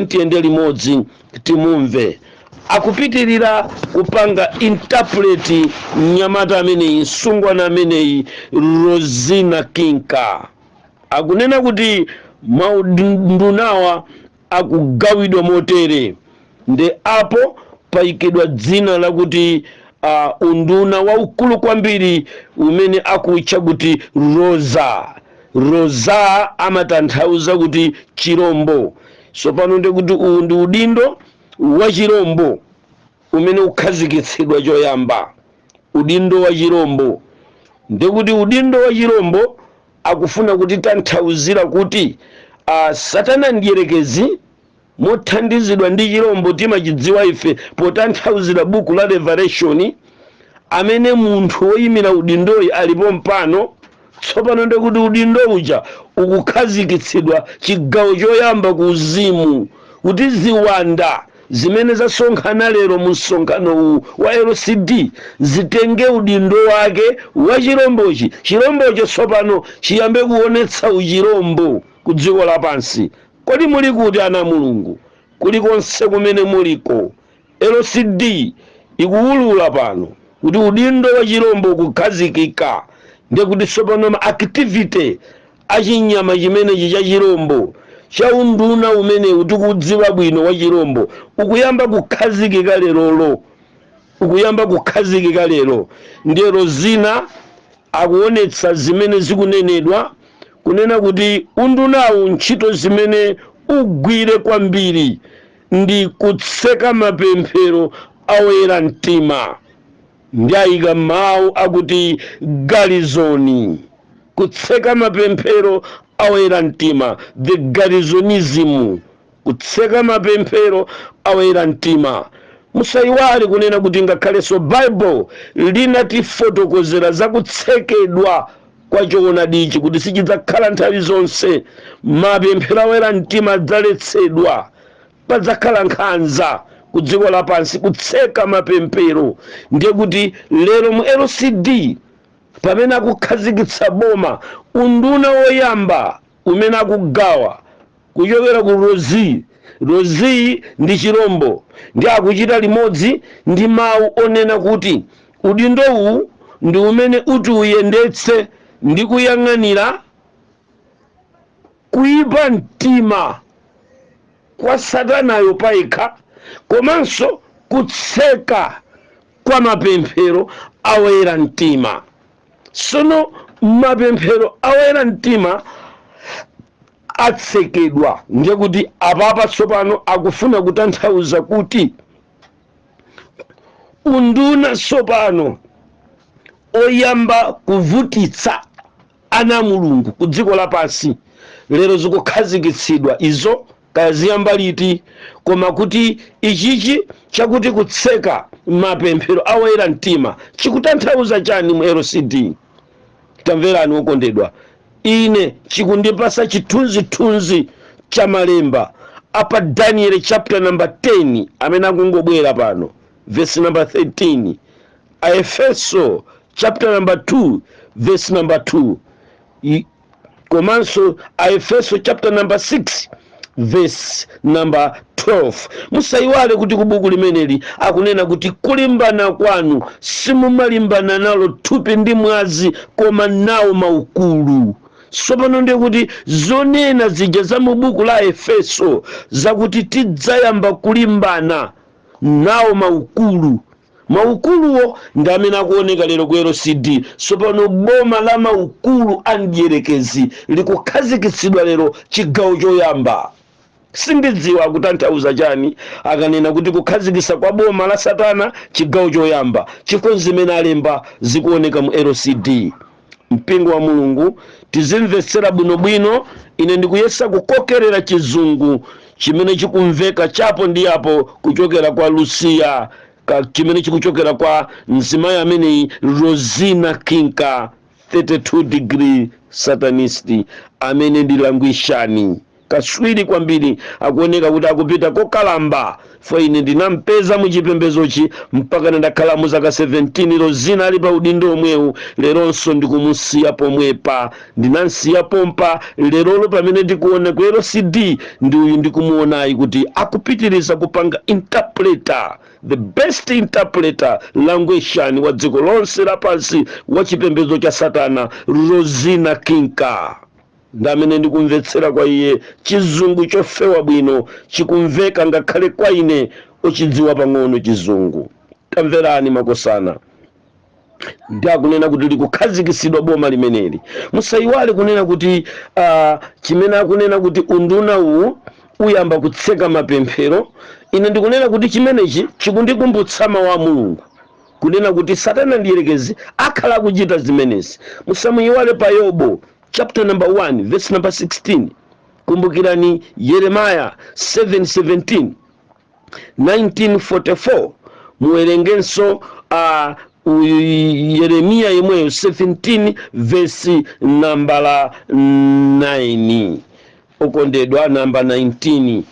tiyende limodzi, timumve akupitirira kupanga interpret mnyamata ameneyi, msungwana ameneyi Rosina Kinka. Akunena kuti maundunawa akugawidwa motere, ndi apo payikidwa dzina lakuti unduna waukulu kwambiri umene akutcha kuti Rosa. Rosa amatanthauza kuti chirombo. Tsopano ndikuti uwu ndi udindo wa chirombo umene ukhazikitsidwa choyamba, udindo wa chirombo. Ndikuti udindo wa chirombo akufuna kuti tanthauzira kuti Satana ndiyerekezi mothandizidwa ndi chirombo timachidziwa ife potanthauzira buku la Revelation, amene munthu woyimira udindoyi alipo mpano. Tsopano ndikuti udindo uja ukukhazikitsidwa chigawo choyamba ku uzimu, kuti ziwanda zimene zasonkhana lero mu msonkhano uwu wa LCD zitenge udindo wake wa chirombochi. Chirombocho tsopano chiyambe kuonetsa uchirombo ku dziko lapansi. Kodi muli kuti, ana Mulungu, kulikonse kumene muliko? LCD ikuwulula pano kuti udindo wa chirombo ukukhazikika. Ndiye kuti tsopano ma activity achinyama chimenechi cha chirombo, cha unduna umene tikudziwa bwino wa chirombo, ukuyamba kukhazikika lerolo, ukuyamba kukhazikika lero. Ndiye Rozina akuonetsa zimene zikunenedwa, kunena kuti undunawu ntchito zimene ugwire kwambiri ndi kutseka mapemphero awoyera mtima. Ndi ayika mawu akuti garrison, kutseka mapemphero awoyera mtima, the garrisonism, kutseka mapemphero awoyera mtima. Musayiwale kunena kuti ngakhalenso Bible linatifotokozera za kutsekedwa kwa choonadichi, kuti sichidzakhala nthawi zonse, mapemphero awoyera mtima adzaletsedwa, padzakhala nkhanza ku dziko lapansi, kutseka mapemphero. Ndiye kuti lero mu LCD, pamene akukhazikitsa boma, unduna woyamba umene akugawa kuchokera ku Rozi, Rozi ndi chirombo, ndi akuchita limodzi ndi mawu onena kuti udindo uwu ndi umene uti uyendetse ndi kuyang'anira kuyipa mtima kwa Satanayo payekha, komanso kutseka kwa mapemphero awoyera mtima. Sono mapemphero awoyera mtima atsekedwa. Ndiye kuti apapa tsopano akufuna kutanthauza kuti unduna tsopano oyamba kuvutitsa ana Mulungu ku dziko lapansi lero zikukhazikitsidwa. Izo kaya ziyamba liti, koma kuti ichichi chakuti kutseka mapemphero awoyera mtima chikutanthauza chani mu LCD? Tamverani okondedwa, ine chikundipasa chithunzithunzi cha malemba apa, Daniel chapter number 10 amene akungobwera pano, verse number 13, Aefeso chapter number 2 verse number 2, komanso Aefeso chapter number 6 verse number 12. Musayiwale kuti ku buku limeneli akunena kuti kulimbana kwanu simumalimbana nalo thupi ndi mwazi, koma nawo maukulu. Tsopano ndiye kuti zonena zija za mu buku la Efeso zakuti tidzayamba kulimbana nawo maukulu, maukuluwo ndi amene akuoneka lero ku LCD. Tsopano boma la maukulu a mdierekezi likukhazikitsidwa lero, chigawo choyamba. Sindidziwa akutanthauza chani akanena kuti kukhazikitsa kwa boma la Satana chigawo choyamba, chifukwa zimene alemba zikuoneka mu LCD. Mpingo wa Mulungu, tizimvetsera bwinobwino. Ine ndikuyesa kukokerera Chizungu chimene chikumveka chapo ndi apo kuchokera kwa Lucia chimene chikuchokera kwa mzimayi ameneyi, Rosina Kinka, 32 degree satanist, amene ndi langwishani kaswiri kwambiri. Akuoneka kuti akupita kokalamba fo. Ine ndinampeza muchipembezochi mpaka ndakhala mu zaka 17. Rosina ali pa udindo omwewu leronso. Ndikumusiya pomwepa, ndinamsiya pompa. Lerolo pamene ndikuona ku LCD ndi uyu ndikumuonayi kuti akupitiriza kupanga interpreter, the best interpreter, language wa dziko lonse lapansi wa chipembedzo cha satana. Rosina Kinka ndi amene ndikumvetsera kwa iye. Chizungu chofewa bwino chikumveka ngakhale kwa ine ochidziwa pang'ono Chizungu. Tamverani makosana, ndi akunena kuti likukhazikitsidwa boma limeneli. Musayiwale kunena kuti chimene akunena kuti unduna uwu uyamba kutseka mapemphero, ine ndikunena kuti chimenechi chikundikumbutsa mawu a Mulungu kunena kuti Satana ndiyerekezi akhala akuchita zimenezi. Musamuyiwale pa Yobo chapter number 1 verse number 16. Kumbukirani Yeremaya 7:17, 1944. Muwerengenso uyu Yeremiya yemweyo 17 verse nambala 9, okondedwa, namba 19.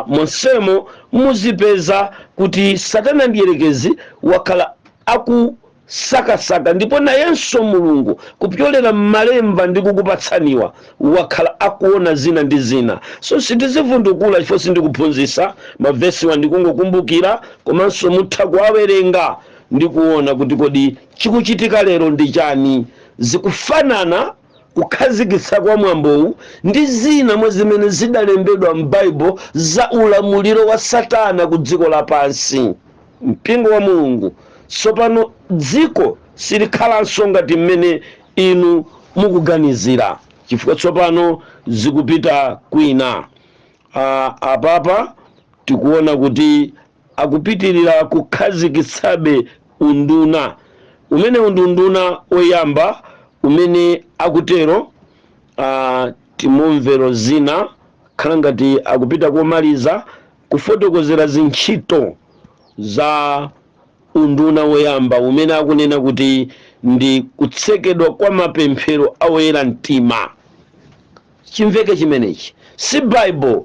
Monsemo muzipeza kuti Satana ndiyerekezi wakhala akusakasaka, ndipo nayenso Mulungu kupyolera m'malemba ndi kukupatsaniwa wakhala akuona zina ndi zina. So sitizivundukula chifukwa sindikuphunzitsa mavesiwa, ndikungokumbukira. Komanso mutha kuwawerenga ndi kuona kuti kodi chikuchitika lero ndi chani. Zikufanana kukhazikitsa kwa mwambowu ndi zina mwa zimene zidalembedwa m'Baibo za ulamuliro wa Satana ku dziko lapansi. Mpingo wa Mulungu, tsopano dziko silikhalanso ngati mmene inu mukuganizira, chifukwa tsopano zikupita kwina. Apapa tikuona kuti akupitirira kukhazikitsabe unduna umene ndi unduna oyamba umene akutero. Timumvero zina khala ngati akupita komaliza kufotokozera zintchito za unduna woyamba umene akunena kuti ndi kutsekedwa kwa mapemphero awoyera mtima. Chimveke chimenechi, si Bible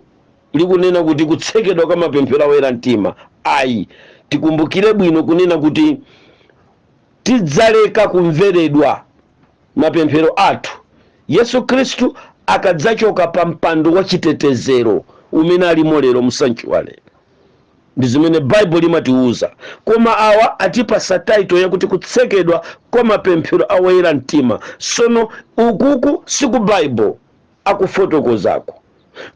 likunena kuti kutsekedwa kwa mapemphero awoyera mtima, ayi. Tikumbukire bwino kunena kuti tidzaleka kumveredwa mapemphero athu Yesu Khristu akadzachoka pa mpando wa chitetezero umene alimo lero mu sanctuary. Ndi zimene Baibulo limatiuza. Koma awa atipasa title yakuti kutsekedwa kwa mapemphero awoyera mtima. Sono ukuku siku Baibulo akufotokozako,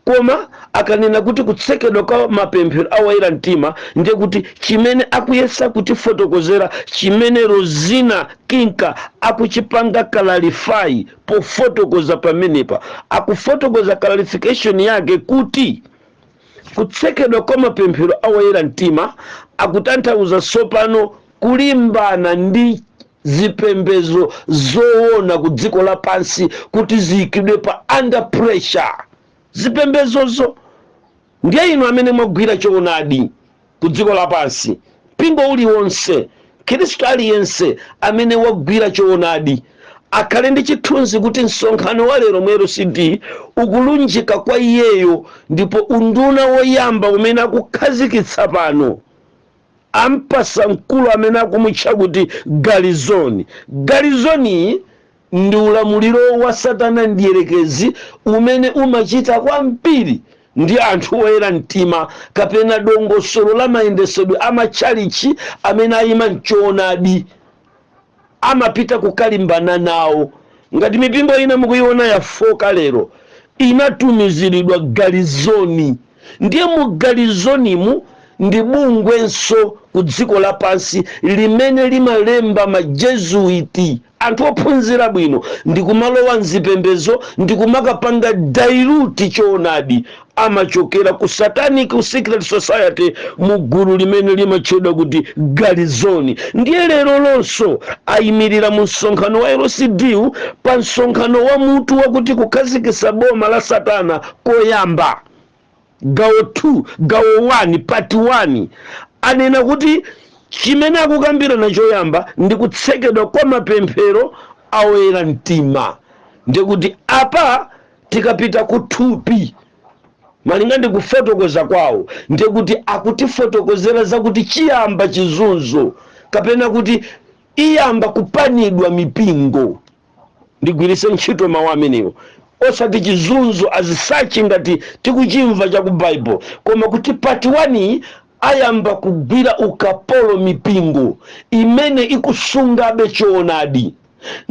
koma akanena kuti kutsekedwa kwa mapemphero awoyera mtima, ndiye kuti chimene akuyesa kutifotokozera, chimene Rosina Kinka akuchipanga clarify pofotokoza pamenepa, akufotokoza clarification yake kuti kutsekedwa kwa mapemphero awoyera mtima akutanthauza tsopano kulimbana ndi zipembedzo zoona ku dziko lapansi, kuti ziyikidwe pa under pressure zipembedzozo. Ndiye inu amene mwagwira choonadi ku dziko lapansi, mpingo uliwonse, Khristu aliyense amene wagwira choonadi akhale ndi chithunzi kuti msonkhano wa lero mu LCD ukulunjika kwa iyeyo. Ndipo unduna woyamba umene akukhazikitsa pano ampasa mkulu amene akumutcha kuti Galizoni. Galizoni ndi ulamuliro wa Satana ndiyerekezi umene umachita kwambiri ndi anthu oyera mtima, kapena dongosolo la mayendesedwe amatchalichi amene ayima mchoonadi, amapita kukalimbana nawo. Ngati mipingo ina mukuiona yafoka lero, inatumiziridwa galizoni. Ndiye mu galizonimu Ndi bungwenso ku dziko lapansi limene limalemba majesuiti, anthu ophunzira bwino, ndikumalowa mzipembezo ndikumakapanga dilute choonadi. Amachokera ku Satanic Secret Society mu gulu limene limatchedwa kuti Galizoni. Ndiye lero lonso ayimirira mu msonkhano wa LCD, pa msonkhano wa mutu wakuti kukhazikitsa boma la satana koyamba, gawo 2, gawo 1, part 1. Anena kuti chimene akukambirana choyamba ndi kutsekedwa kwa mapemphero awoyera mtima. Ndikuti apa tikapita kuthupi, malinga ndi kufotokoza kwawo, ndikuti akutifotokozera zakuti chiyamba chizunzo, kapena kuti iyamba kupanidwa mipingo. Ndigwiritse ntchito mawu amenewo, osati chizunzo azisachi ngati tikuchimva cha ku Bible, koma kuti part 1 ayamba kugwira ukapolo mipingo imene ikusungabe choonadi.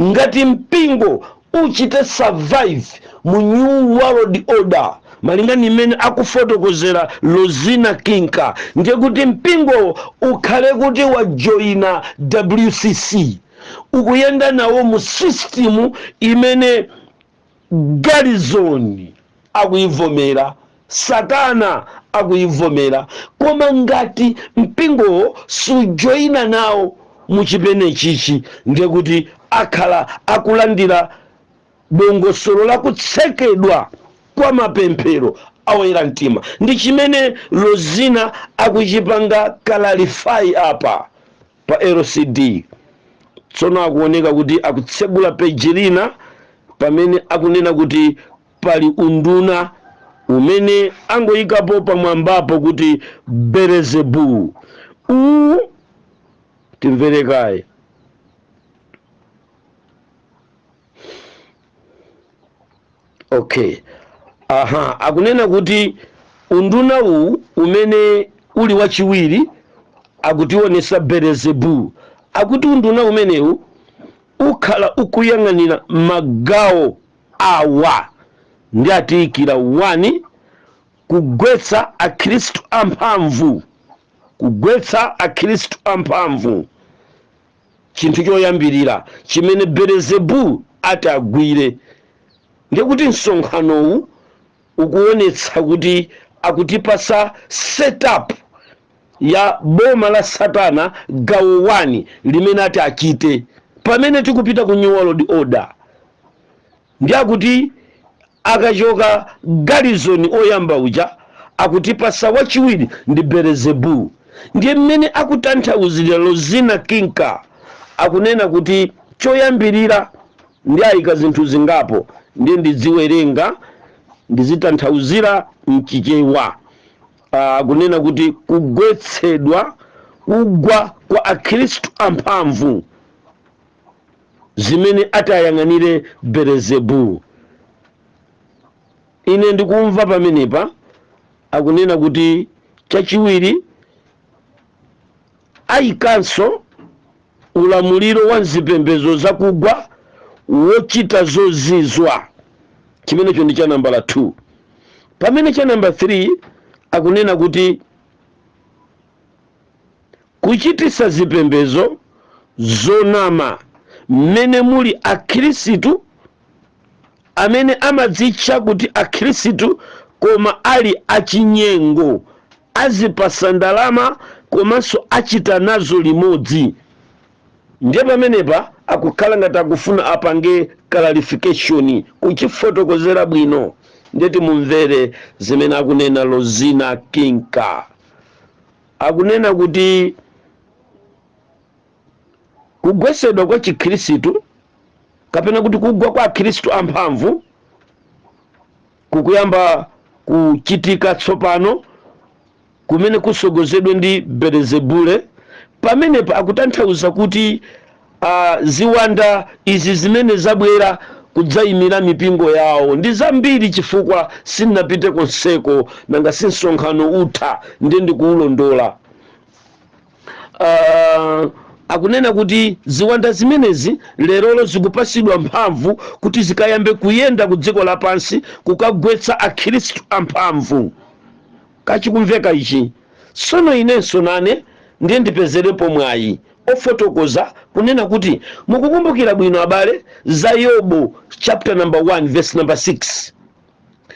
Ngati mpingo uchite survive mu New World Order, malinga ni imene akufotokozera Lozina Kinka, ndiye kuti mpingo ukhale kuti wajoyina WCC, ukuyenda nawo mu system imene Galizoni akuyivomera, satana akuyivomera. Koma ngati mpingowo sujoyina nawo muchipene chichi, ndiye kuti akhala akulandira dongosolo la kutsekedwa kwa mapemphero awoyera mtima. Ndi chimene Lozina akuchipanga clarify apa pa LCD. Tsono akuoneka kuti akutsegula peji lina pamene akunena kuti pali unduna umene angoyikapo pamwambapo kuti Beelzebul. Uwu timverekaye. Okay, aha, akunena kuti unduna uwu umene uli wachiwiri akutionesa Beelzebul. Akuti unduna umenewu ukhala ukuyang'anira magawo awa, ndi atiyikira 1, kugwetsa akhristu amphamvu. Kugwetsa akhristu amphamvu, chinthu choyambirira chimene Beelzebul ati agwire. Ndiye kuti msonkhanowu ukuonetsa kuti akutipasa setup ya boma la satana gawo 1 limene ati achite pamene tikupita ku New World Order. Ndi akuti akachoka Galizoni oyamba uja, akutipasa wachiwiri ndi Beelzebul. Ndiye mmene akutanthauzira Lozina Kinka, akunena kuti choyambirira ndi ayika zinthu zingapo, ndiye ndidziwerenga, ndizitanthauzira mchichewa. Akunena kuti kugwetsedwa, kugwa kwa akhristu amphamvu, zimene atayang'anire Beelzebul. Ine ndikumva pamenepa akunena kuti chachiwiri ayikanso ulamuliro wa mzipembedzo zakugwa wochita zozizwa. Chimenecho ndi cha nambala 2. Pamene cha namba 3 akunena kuti kuchitisa zipembedzo zonama mmene muli akhristu amene amadzitcha kuti akhristu koma ali achinyengo, azipasa ndalama komanso achita nazo limodzi. Ndiye pamenepa akukhala ngati akufuna apange clarification, kuchifotokozera bwino. Ndeti mumvere zimene akunena Lozina Kinka. Akunena kuti kugwesedwa kwa chikhristu, kapena kuti kugwa kwa akhristu amphamvu, kukuyamba kuchitika tsopano, kumene kusogozedwe ndi Belezebule. Pamenepa akutanthauza kuti ziwanda izi zimene zabwera kudzayimira mipingo yawo ndi zambiri, chifukwa sindinapite konseko, nanga si msonkhano utha, ndiye ndikuwulondola. Akunena kuti ziwanda zimenezi lerolo zikupasidwa mphamvu kuti zikayambe kuyenda ku dziko lapansi kukagwetsa akhristu amphamvu. Kachikumveka ichi? Tsono inenso nane ndiye ndipezerepo mwayi ofotokoza kunena kuti mukukumbukira bwino, abale, za Yobu chapter number 1 verse number 6.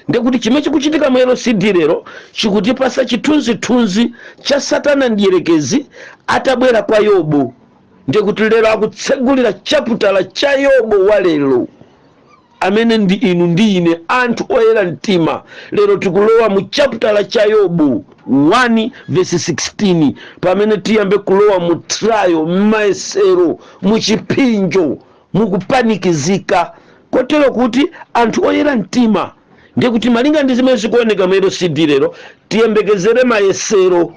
Ndekuti chimene chikuchitika mu LCD lero chikutipasa chithunzithunzi cha Satana ndiyerekezi atabwera kwa Yobu. Ndekuti lero akutsegulira chaputala cha Yobu wa lero, amene ndi inu ndi ine, anthu oyera mtima. Lero tikulowa mu chaputala cha Yobu 1 verse 16, pamene tiyambe kulowa mu trial, m'mayesero, mu chipsinjo, mukupanikizika, kotero kuti anthu oyera mtima, ndiye kuti malinga ndi zimene zikuoneka mu LCD lero, tiyembekezere mayesero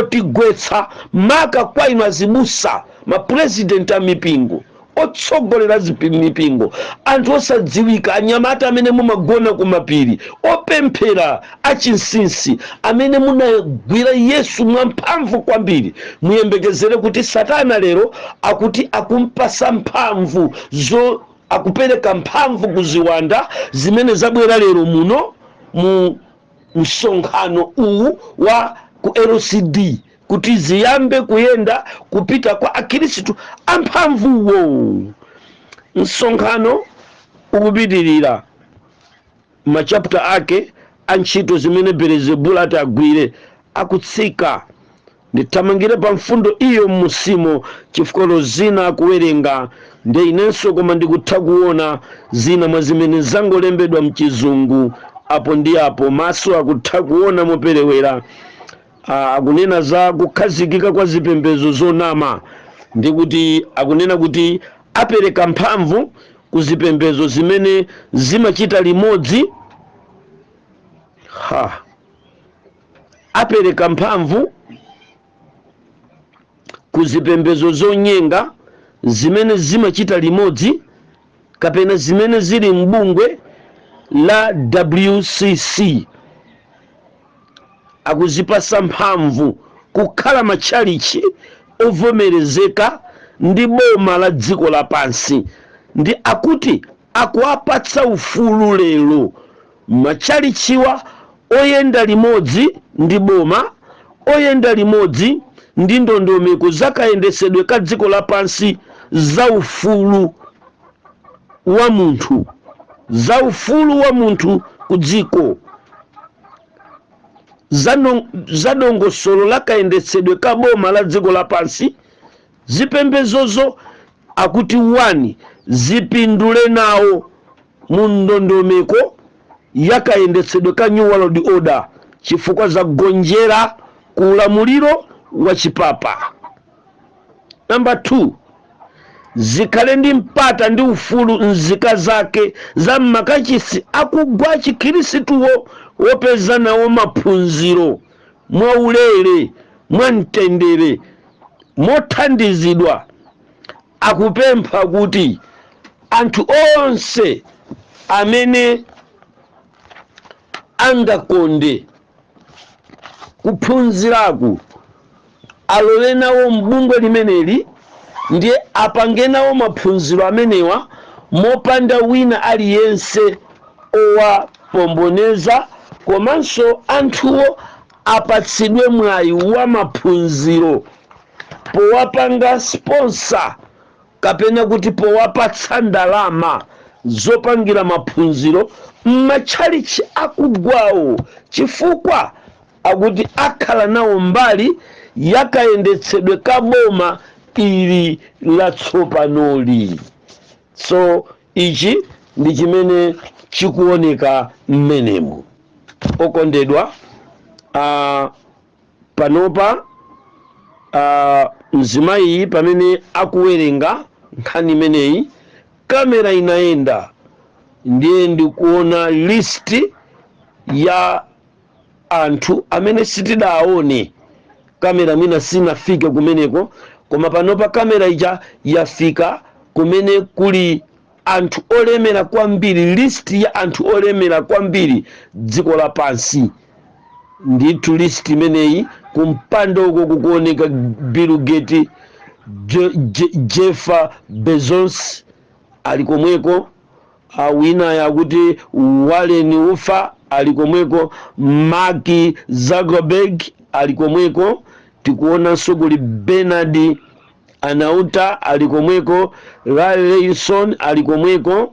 otigwetsa, maka kwa inu azibusa, mapurezidenti a mipingo, otsogolera mipingo, anthu osadziwika, anyamata amene mumagona kumapiri, opemphera achinsinsi, amene munagwira Yesu mwamphamvu kwambiri. Muyembekezere kuti Satana lero akuti akumpasa mphamvu zo, akupereka mphamvu kuziwanda zimene zabwera lero muno mu msonkhano uwu wa ku LCD, kuti ziyambe kuyenda kupita kwa akhristu amphamvuwo. Msonkhano ukupitirira machapter ake a ntchito zimene Belezebula ati agwire akutsika. Ndithamangire pa mfundo iyo mmusimo, chifukwa zina akuwerenga ndi inenso, koma ndikutha kuona zina mwa zimene zangolembedwa mchizungu apo ndi apo. Maso akutha kuona moperewera. Akunena za kukhazikika kwa zipembedzo zonama, ndi kuti akunena kuti apereka mphamvu ku zipembedzo zimene zimachita limodzi, ha, apereka mphamvu ku zipembedzo zonyenga zimene zimachita limodzi kapena zimene zili m'bungwe la WCC. Akuzipasa mphamvu kukhala matchalichi ovomerezeka ndi boma la dziko lapansi, ndi akuti akuwapatsa ufulu lero matchalichiwa oyenda limodzi ndi boma, oyenda limodzi ndi ndondomeko zakayendesedwe ka dziko lapansi, za ufulu wa munthu, za ufulu wa munthu ku dziko, za dongosolo la kayendetsedwe ka boma la dziko lapansi. Zipembezozo akuti 1 zipindule nawo mu ndondomeko ya kayendetsedwe ka New World Order, chifukwa zagonjera ku ulamuliro wa chipapa. Namba 2, zikhale ndi mpata ndi ufulu nzika zake za mmakachisi akugwa chikhristuwo wopeza nawo maphunziro mwaulere, mwamtendere, mothandizidwa. Akupempha kuti anthu onse amene angakonde kuphunziraku alowe nawo mbungwe limeneli, ndiye apange nawo maphunziro amenewa mopanda wina aliyense owapomboneza, komanso anthuwo apatsidwe mwayi wa maphunziro powapanga sponsor, kapena kuti powapatsa ndalama zopangira maphunziro m'matchalichi akugwawo, chifukwa akuti akhala nawo mbali yakayendetsedwe ka boma ili latsopanoli. So ichi ndi chimene chikuoneka mmenemu, okondedwa. Panopa mzimayi pamene akuwerenga nkhani imeneyi, kamera inayenda, ndiye ndikuona list ya anthu amene sitidaone. Kamera mwina sinafike kumeneko, koma panopa kamera ija yafika kumene kuli anthu olemera kwambiri, list ya anthu olemera kwambiri dziko lapansi. Ndithu list imeneyi, kumpando uko kukuoneka Bill Gates, Jeff Bezos ali komweko, wina yakuti Warren Buffett ali komweko, Mark Zuckerberg. ali komweko. Tikuonanso kuli Bernard Anauta ali komweko, Larry Ellison ali komweko,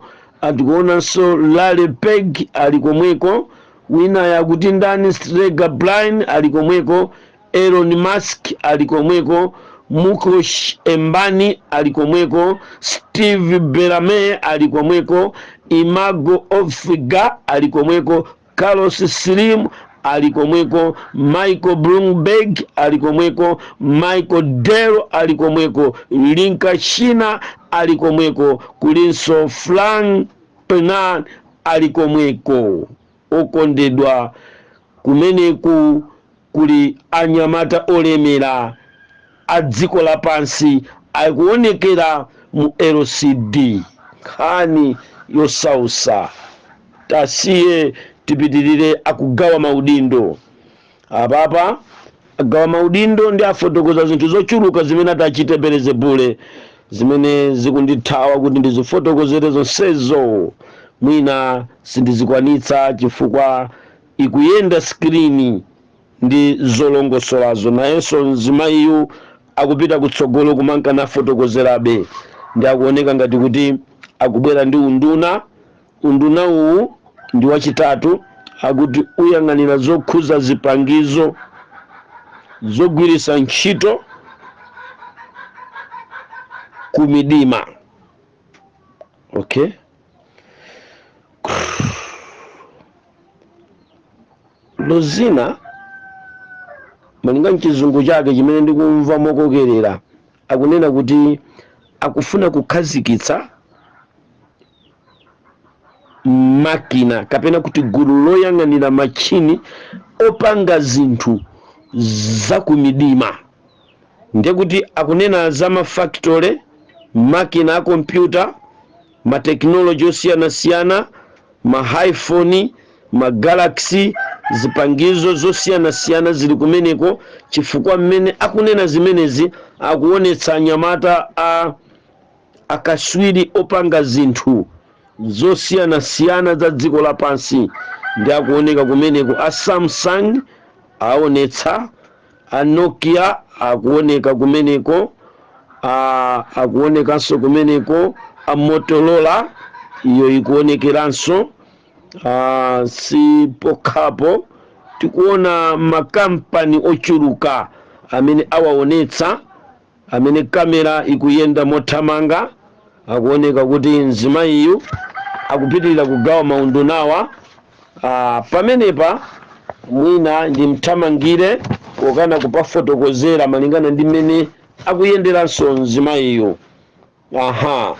tikuonanso Larry Page ali komweko, wina yakuti ndani, Sergey Brin ali komweko, Elon Musk ali komweko, Mukesh Ambani ali komweko, Steve Bellamy ali komweko, Imago Ofiga ali komweko, Carlos Slim ali komweko, Michael Bloomberg ali komweko, Michael Dell ali komweko, Linka China ali komweko, kulinso Frank Penan ali komweko. Okondedwa, kumeneku kuli anyamata olemera a dziko lapansi akuonekera mu LCD. Nkhani yosausa, tasiye tipitirire. Akugawa maudindo apapa, agawa maudindo ndi afotokoza zinthu zochuluka zimene atachite Belezebule, zimene zikundithawa kuti ndizifotokozere zonsezo. Mwina sindizikwanitsa chifukwa ikuyenda screen ndi zolongosolazo. Nayenso mzimayiyu akupita kutsogolo kumanka nafotokozerabe, ndi akuoneka ngati kuti akubwera ndi unduna. Unduna uwu ndi wachitatu, akuti uyang'anira zokhuza zipangizo zogwiritsa ntchito ku midima. Okay, Lozina, malinga mchizungu chake chimene ndikumva mokokerera, akunena kuti akufuna kukhazikitsa makina kapena kuti gulu loyang'anira machini opanga zinthu zakumidima. Ndiye kuti akunena za mafactory, makina a kompyuta, matekinoloji osiyanasiyana, ma iPhone, ma Galaxy, zipangizo zosiyanasiyana zili kumeneko, chifukwa mmene akunena zimenezi akuonetsa anyamata a akaswiri opanga zinthu zosiyanasiyana za dziko lapansi, ndi akuoneka kumeneko a Samsung aonetsa, a Nokia akuoneka kumeneko, akuonekanso kumeneko a Motorola, iyo ikuonekeranso. Si pokhapo, tikuona makampani ochuluka amene awaonetsa, amene kamera ikuyenda mothamanga. Akuoneka kuti mzimayiyu akupitirira kugawa maundunawa. Pamenepa mwina ndimthamangire pokana kupafotokozera malingana ndi mmene akuyenderanso mzimayiyu. Aha,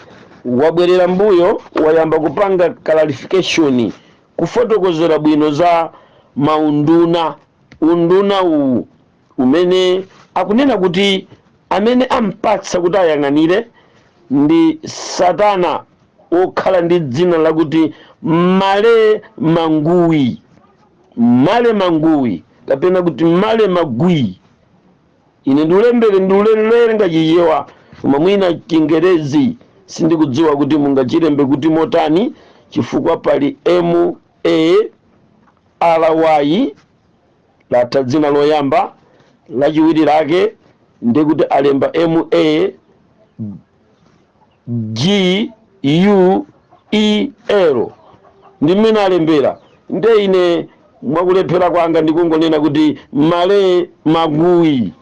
wabwerera mbuyo, wayamba kupanga clarification, kufotokozera bwino za maunduna. Unduna uwu umene akunena kuti amene ampatsa kuti ayang'anire ndi Satana wokhala ndi dzina lakuti Male Manguwi, Male Manguwi kapena kuti Male Magwi. Ine ndiulembere, ndiulerenga Chichewa, koma mwina Chingerezi sindikudziwa kuti mungachilembe kuti motani, chifukwa pali M A R Y latha dzina loyamba, lachiwiri lake ndikuti alemba M A G U E L, ndi mmene alembera. Nde ine mwakulephera kwanga ndikungonena kuti Male Magui,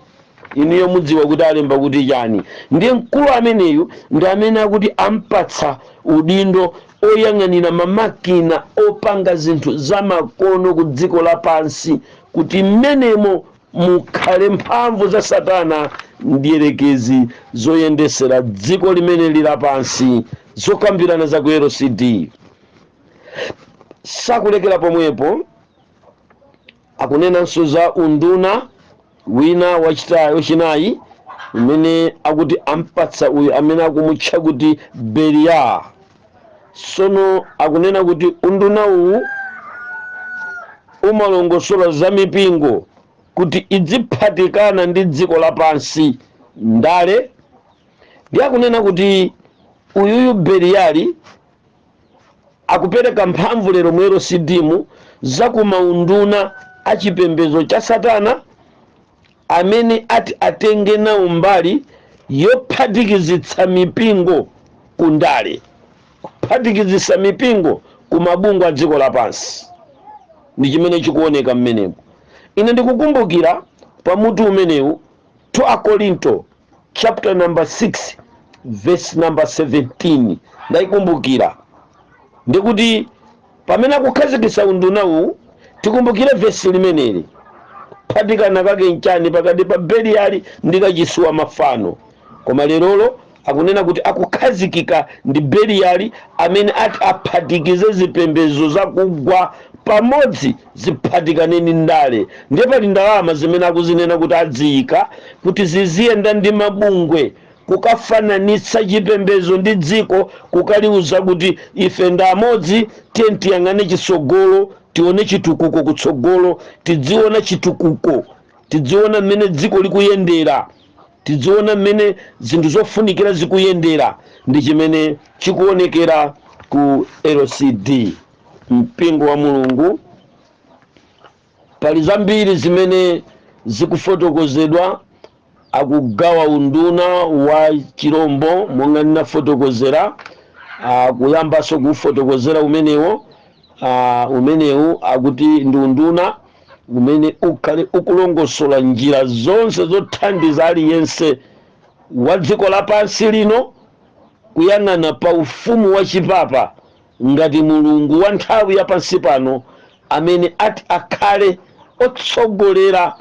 inuyo mudziwa kuti alemba kuti chani. Ndiye mkulu ameneyu ndi amene akuti ampatsa udindo oyang'anira mamakina opanga zinthu zamakono ku dziko lapansi, kuti mmenemo mukhale mphamvu za Satana mdierekezi zoyendesera dziko limene lili lapansi. Zokambirana za ku LCD sakulekera pomwepo, akunenanso za unduna wina wachitayo wachinayi umene akuti ampatsa uyu amene akumutcha kuti Beliar. Sono akunena kuti unduna uwu umalongosola za mipingo kuti idziphatikana ndi dziko lapansi ndale. Ndi akunena kuti uyuyu Beliyali akupereka mphamvu lero mu LCD mu za kumaunduna achipembedzo cha Satana. Amene ati atenge nawo mbali yophatikizitsa mipingo ku ndale, kuphatikizitsa mipingo ku mabungwe a dziko lapansi, ndi chimene chikuoneka mmenemo. Ine ndikukumbukira pamutu umenewu 2 Akorinto chapter number 6 verse number 17. Ndayikumbukira ndikuti pamene akukhazikitsa unduna uwu, tikumbukire vesi limeneli. Kuphatikana kake nchani pakati pa Beliyali ndi kachisi wa mafano? Koma lerolo akunena kuti akukhazikika ndi Beliyali amene ati aphatikize zipembedzo zakugwa pamodzi, ziphatikane ndale. Ndiye pali ndalama zimene akuzinena kuti adziyika kuti ziziyenda ndi mabungwe kukafananitsa chipembedzo ndi dziko, kukaliuza kuti ife ndi amodzi, tiye tiyang'ane chitsogolo, tione chitukuko kutsogolo, tidziona chitukuko, tidziona mmene dziko likuyendera, tidziona mmene zinthu zofunikira zikuyendera. Ndi chimene chikuonekera ku LCD, mpingo wa Mulungu. Pali zambiri zimene zikufotokozedwa. Akugawa unduna wa chirombo monga ndinafotokozera, akuyambanso kuufotokozera umenewo. Umenewu akuti ndi unduna umene ukhale ukulongosola njira zonse zothandiza aliyense wa dziko lapansi lino kuyang'ana pa ufumu wa chipapa ngati mulungu wa nthawi ya pansi pano, amene ati akhale otsogolera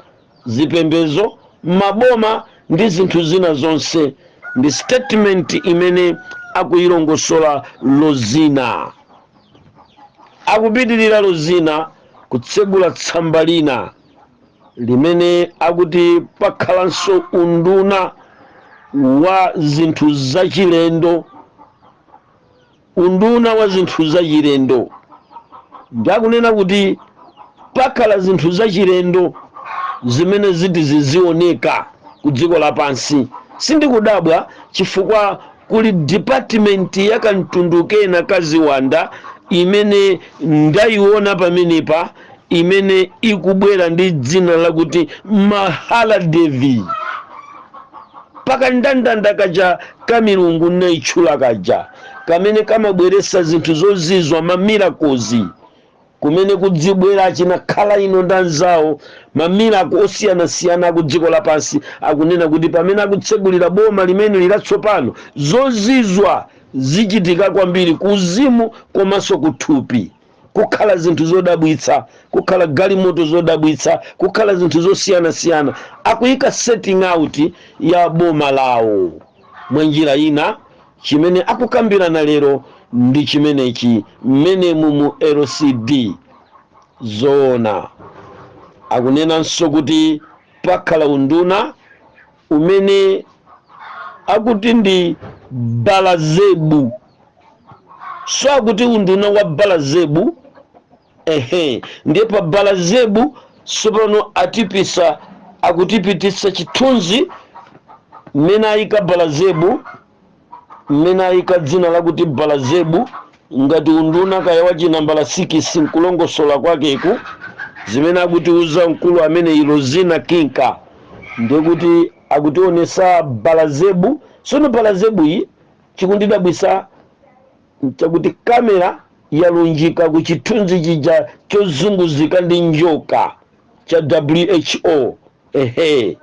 zipembedzo, maboma ndi zinthu zina zonse. Ndi statement imene akuyilongosola Lozina. Akupitirira Lozina kutsegula tsamba lina limene akuti pakhalanso unduna wa zinthu zachilendo. Unduna wa zinthu zachilendo, ndiakunena kuti pakhala zinthu zachilendo zimene ziti zizioneka ku dziko lapansi. Sindikudabwa chifukwa kuli department ya kamtundu kena kaziwanda imene ndayiona pamenepa, imene ikubwera ndi dzina lakuti Mahaladevi. Pakandandanda kaja ka milungu naitchula kaja kamene kamabweretsa zinthu zozizwa, ma miracles, kumene kudzibwera achinakhala ino ndi anzawo, ma miracle osiyanasiyana ku dziko lapansi. Akunena kuti pamene akutsegulira boma limene lilatsopano, zozizwa zichitika kwambiri kuuzimu komanso kuthupi. Kukhala zinthu zodabwitsa, kukhala galimoto zodabwitsa, kukhala zinthu zosiyanasiyana. Akuyika setting out ya boma lawo. Mwa njira ina, chimene akukambirana lero ndi chimenechi mmenemu mu LCD. Zoona, akunenanso kuti pakhala unduna umene akuti ndi Balazebu. So akuti unduna wa Balazebu. Ehe, ndiye pa Balazebu sopano atipisa, akutipititsa chithunzi mmene ayika Balazebu, mmene ayika dzina lakuti Balazebu ngati unduna kaya wa chinambala 6. Nkulongosola kwakeku zimene akutiuza mkulu amene Ilozina Kinka, ndikuti akutionesa Balazebu. Sono Balazebu iyi, chikundidabwisa chakuti kamera yalunjika ku chithunzi chija chozunguzika ndi njoka cha WHO. Ehe,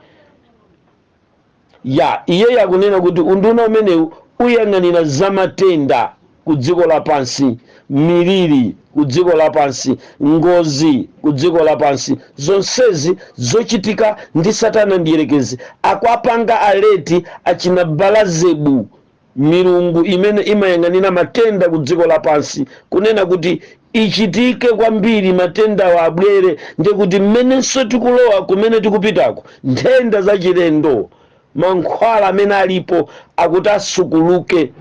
ya iye yakunena kuti unduna umenewu uyang'anira zamatenda ku dziko lapansi, miliri ku dziko lapansi, ngozi ku dziko lapansi, zonsezi zochitika ndi Satana ndiyerekezi. Akwapanga alert achina Balazebu, milungu imene imayang'anira matenda ku dziko lapansi, kunena kuti ichitike kwambiri, matendawo abwere. Ndikuti mmenenso tikulowa kumene tikupitako, nthenda zachilendo, mankhwala amene alipo akuti asukuluke.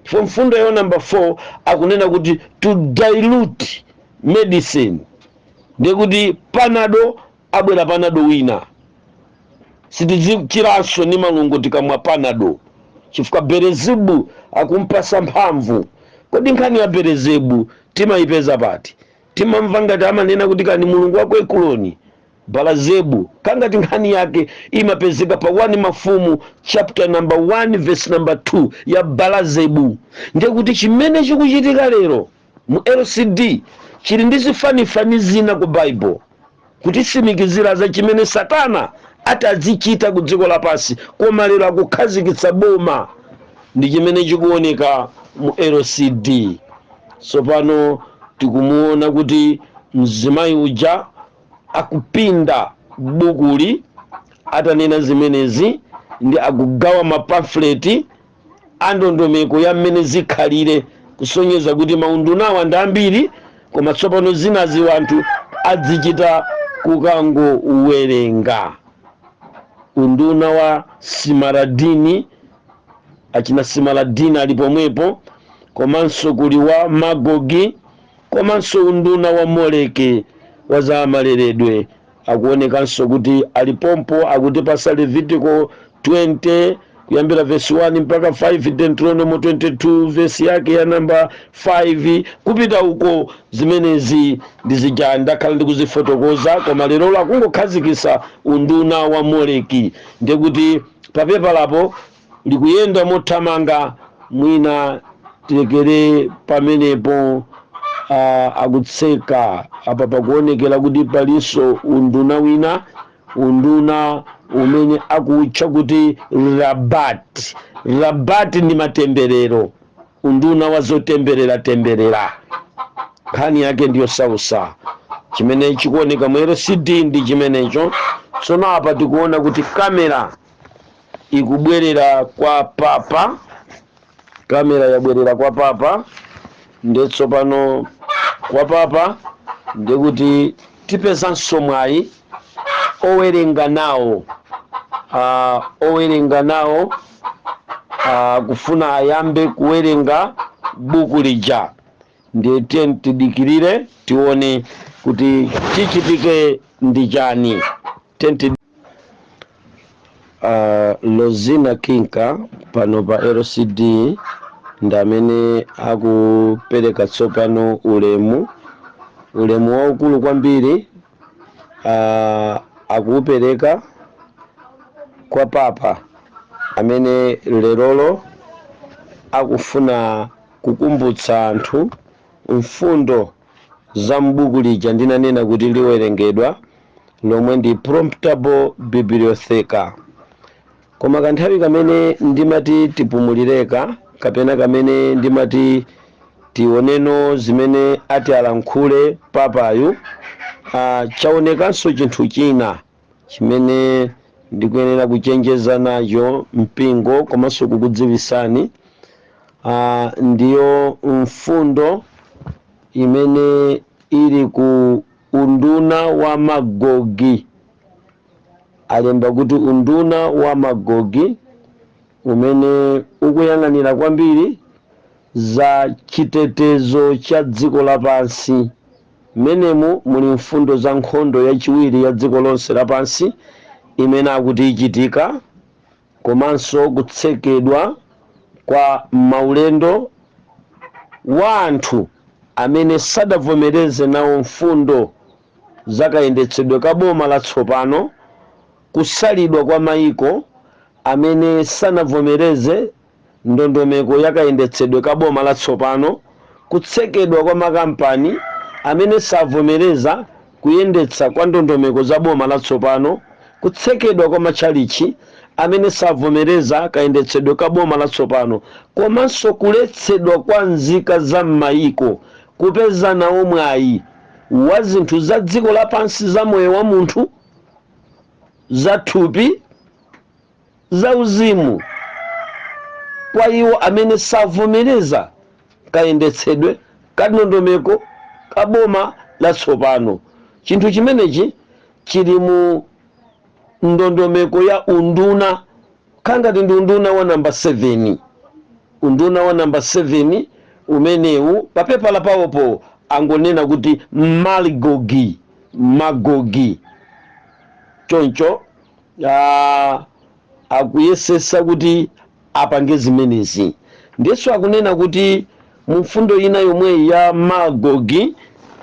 For mfundo yo number 4 akunena kuti to dilute medicine, ndikuti Panado abwera, Panado wina sitidzichiranso ndi malungo tikamwa Panado, chifukwa Berezebu akumpasa mphamvu. Kodi nkhani ya Berezebu timayipeza pati? Timamva ngati amanena kuti kani mulungu wa ku Ekuloni. Balazebu, kangati nkhani yake imapezeka pa 1 Mafumu chapter number 1 verse number 2 ya Balazebu. Ndiye kuti chimene chikuchitika lero mu LCD chili ndi zifanifani zina ku Bible, kutisimikizira za chimene Satana atazichita ku dziko lapansi. Koma lero akukhazikitsa boma ndi chimene chikuoneka mu LCD. Tsopano tikumuona kuti mzimayi uja akupinda bukuli atanena zimenezi, ndi akugawa mapamfleti a ndondomeko ya mmene zikhalire, kusonyeza kuti maundunawa ndi ambiri, koma tsopano zinazi wanthu adzichita kukangowerenga. Unduna wa Simaradini, achina Simaradini ali pomwepo, komanso kuli wa Magogi, komanso unduna wa Moleke wa za maleredwe akuonekanso kuti alipompo. Akuti pasa Levitico 20 kuyambira verse 1 mpaka 5, Deuteronomy 22 verse yake ya namba 5 kupita uko. Zimenezi ndizija ndakhala ndikuzifotokoza, koma lero lakungokhazikisa unduna wa Moleki. Ndekuti papepalapo likuyenda mothamanga, mwina tilekere pamenepo. Akutseka apa, pakuonekera kuti palinso unduna wina, unduna umene akutcha kuti Rabat. Rabat ndi matemberero, unduna wa zotemberera temberera. Nkhani yake ndiyo sausa. Chimene chikuoneka mu LCD ndi chimenecho. Tsono apa tikuona kuti kamera ikubwerera kwa papa, kamera yabwerera kwa papa. Ndiye tsopano kwa papa ndikuti tipezanso mwayi owerenga nawo, owerenga nawo kufuna ayambe kuwerenga buku lija. Ndiye tiye tidikirire, tione kuti chichitike ndi chani. Tenti Lozina Kinka pano pa LCD ndi amene akupereka tsopano ulemu, ulemu waukulu kwambiri, akuupereka kwa papa amene lerolo akufuna kukumbutsa anthu mfundo za m'buku lija ndinanena kuti liwerengedwa, lomwe ndi Promptable Bibliotheca. Koma kanthawi kamene ndimati tipumulireka, kapena kamene ndimati tioneno zimene ati alankhule papayu, chaonekanso chinthu china chimene ndikuyenera kuchenjeza nacho mpingo komanso kukudziwisani. Ndiyo mfundo imene ili ku unduna wa Magogi. Alemba kuti unduna wa Magogi umene ukuyang'anira kwambiri za chitetezo cha dziko lapansi. Mmenemu muli mfundo za nkhondo yachiwiri ya dziko lonse lapansi imene akuti ichitika, komanso kutsekedwa kwa maulendo wa anthu amene sadavomereze nawo mfundo zakayendetsedwe ka boma latsopano, kusalidwa kwa mayiko amene sanavomereze ndondomeko yakayendetsedwe ka boma latsopano, kutsekedwa kwa makampani amene savomereza kuyendetsa kwa ndondomeko za boma latsopano, kutsekedwa kwa matchalichi amene savomereza kayendetsedwe ka boma latsopano, komanso kuletsedwa kwa nzika za m'mayiko kupeza nawo mwayi wa zinthu za dziko lapansi, za moyo wa munthu, za thupi, za uzimu, kwa iwo amene savomereza kayendetsedwe ka ndondomeko ka boma latsopano. Chinthu chimenechi chili mu ndondomeko ya unduna, khangati ndi unduna wa namba 7, unduna wa namba 7 umenewu. Papepala pawopo angonena kuti Magogi, Magogi. Choncho akuyesesa kuti apange zimenezi. Ndiyenso akunena kuti mu mfundo ina yomweyi ya Magogi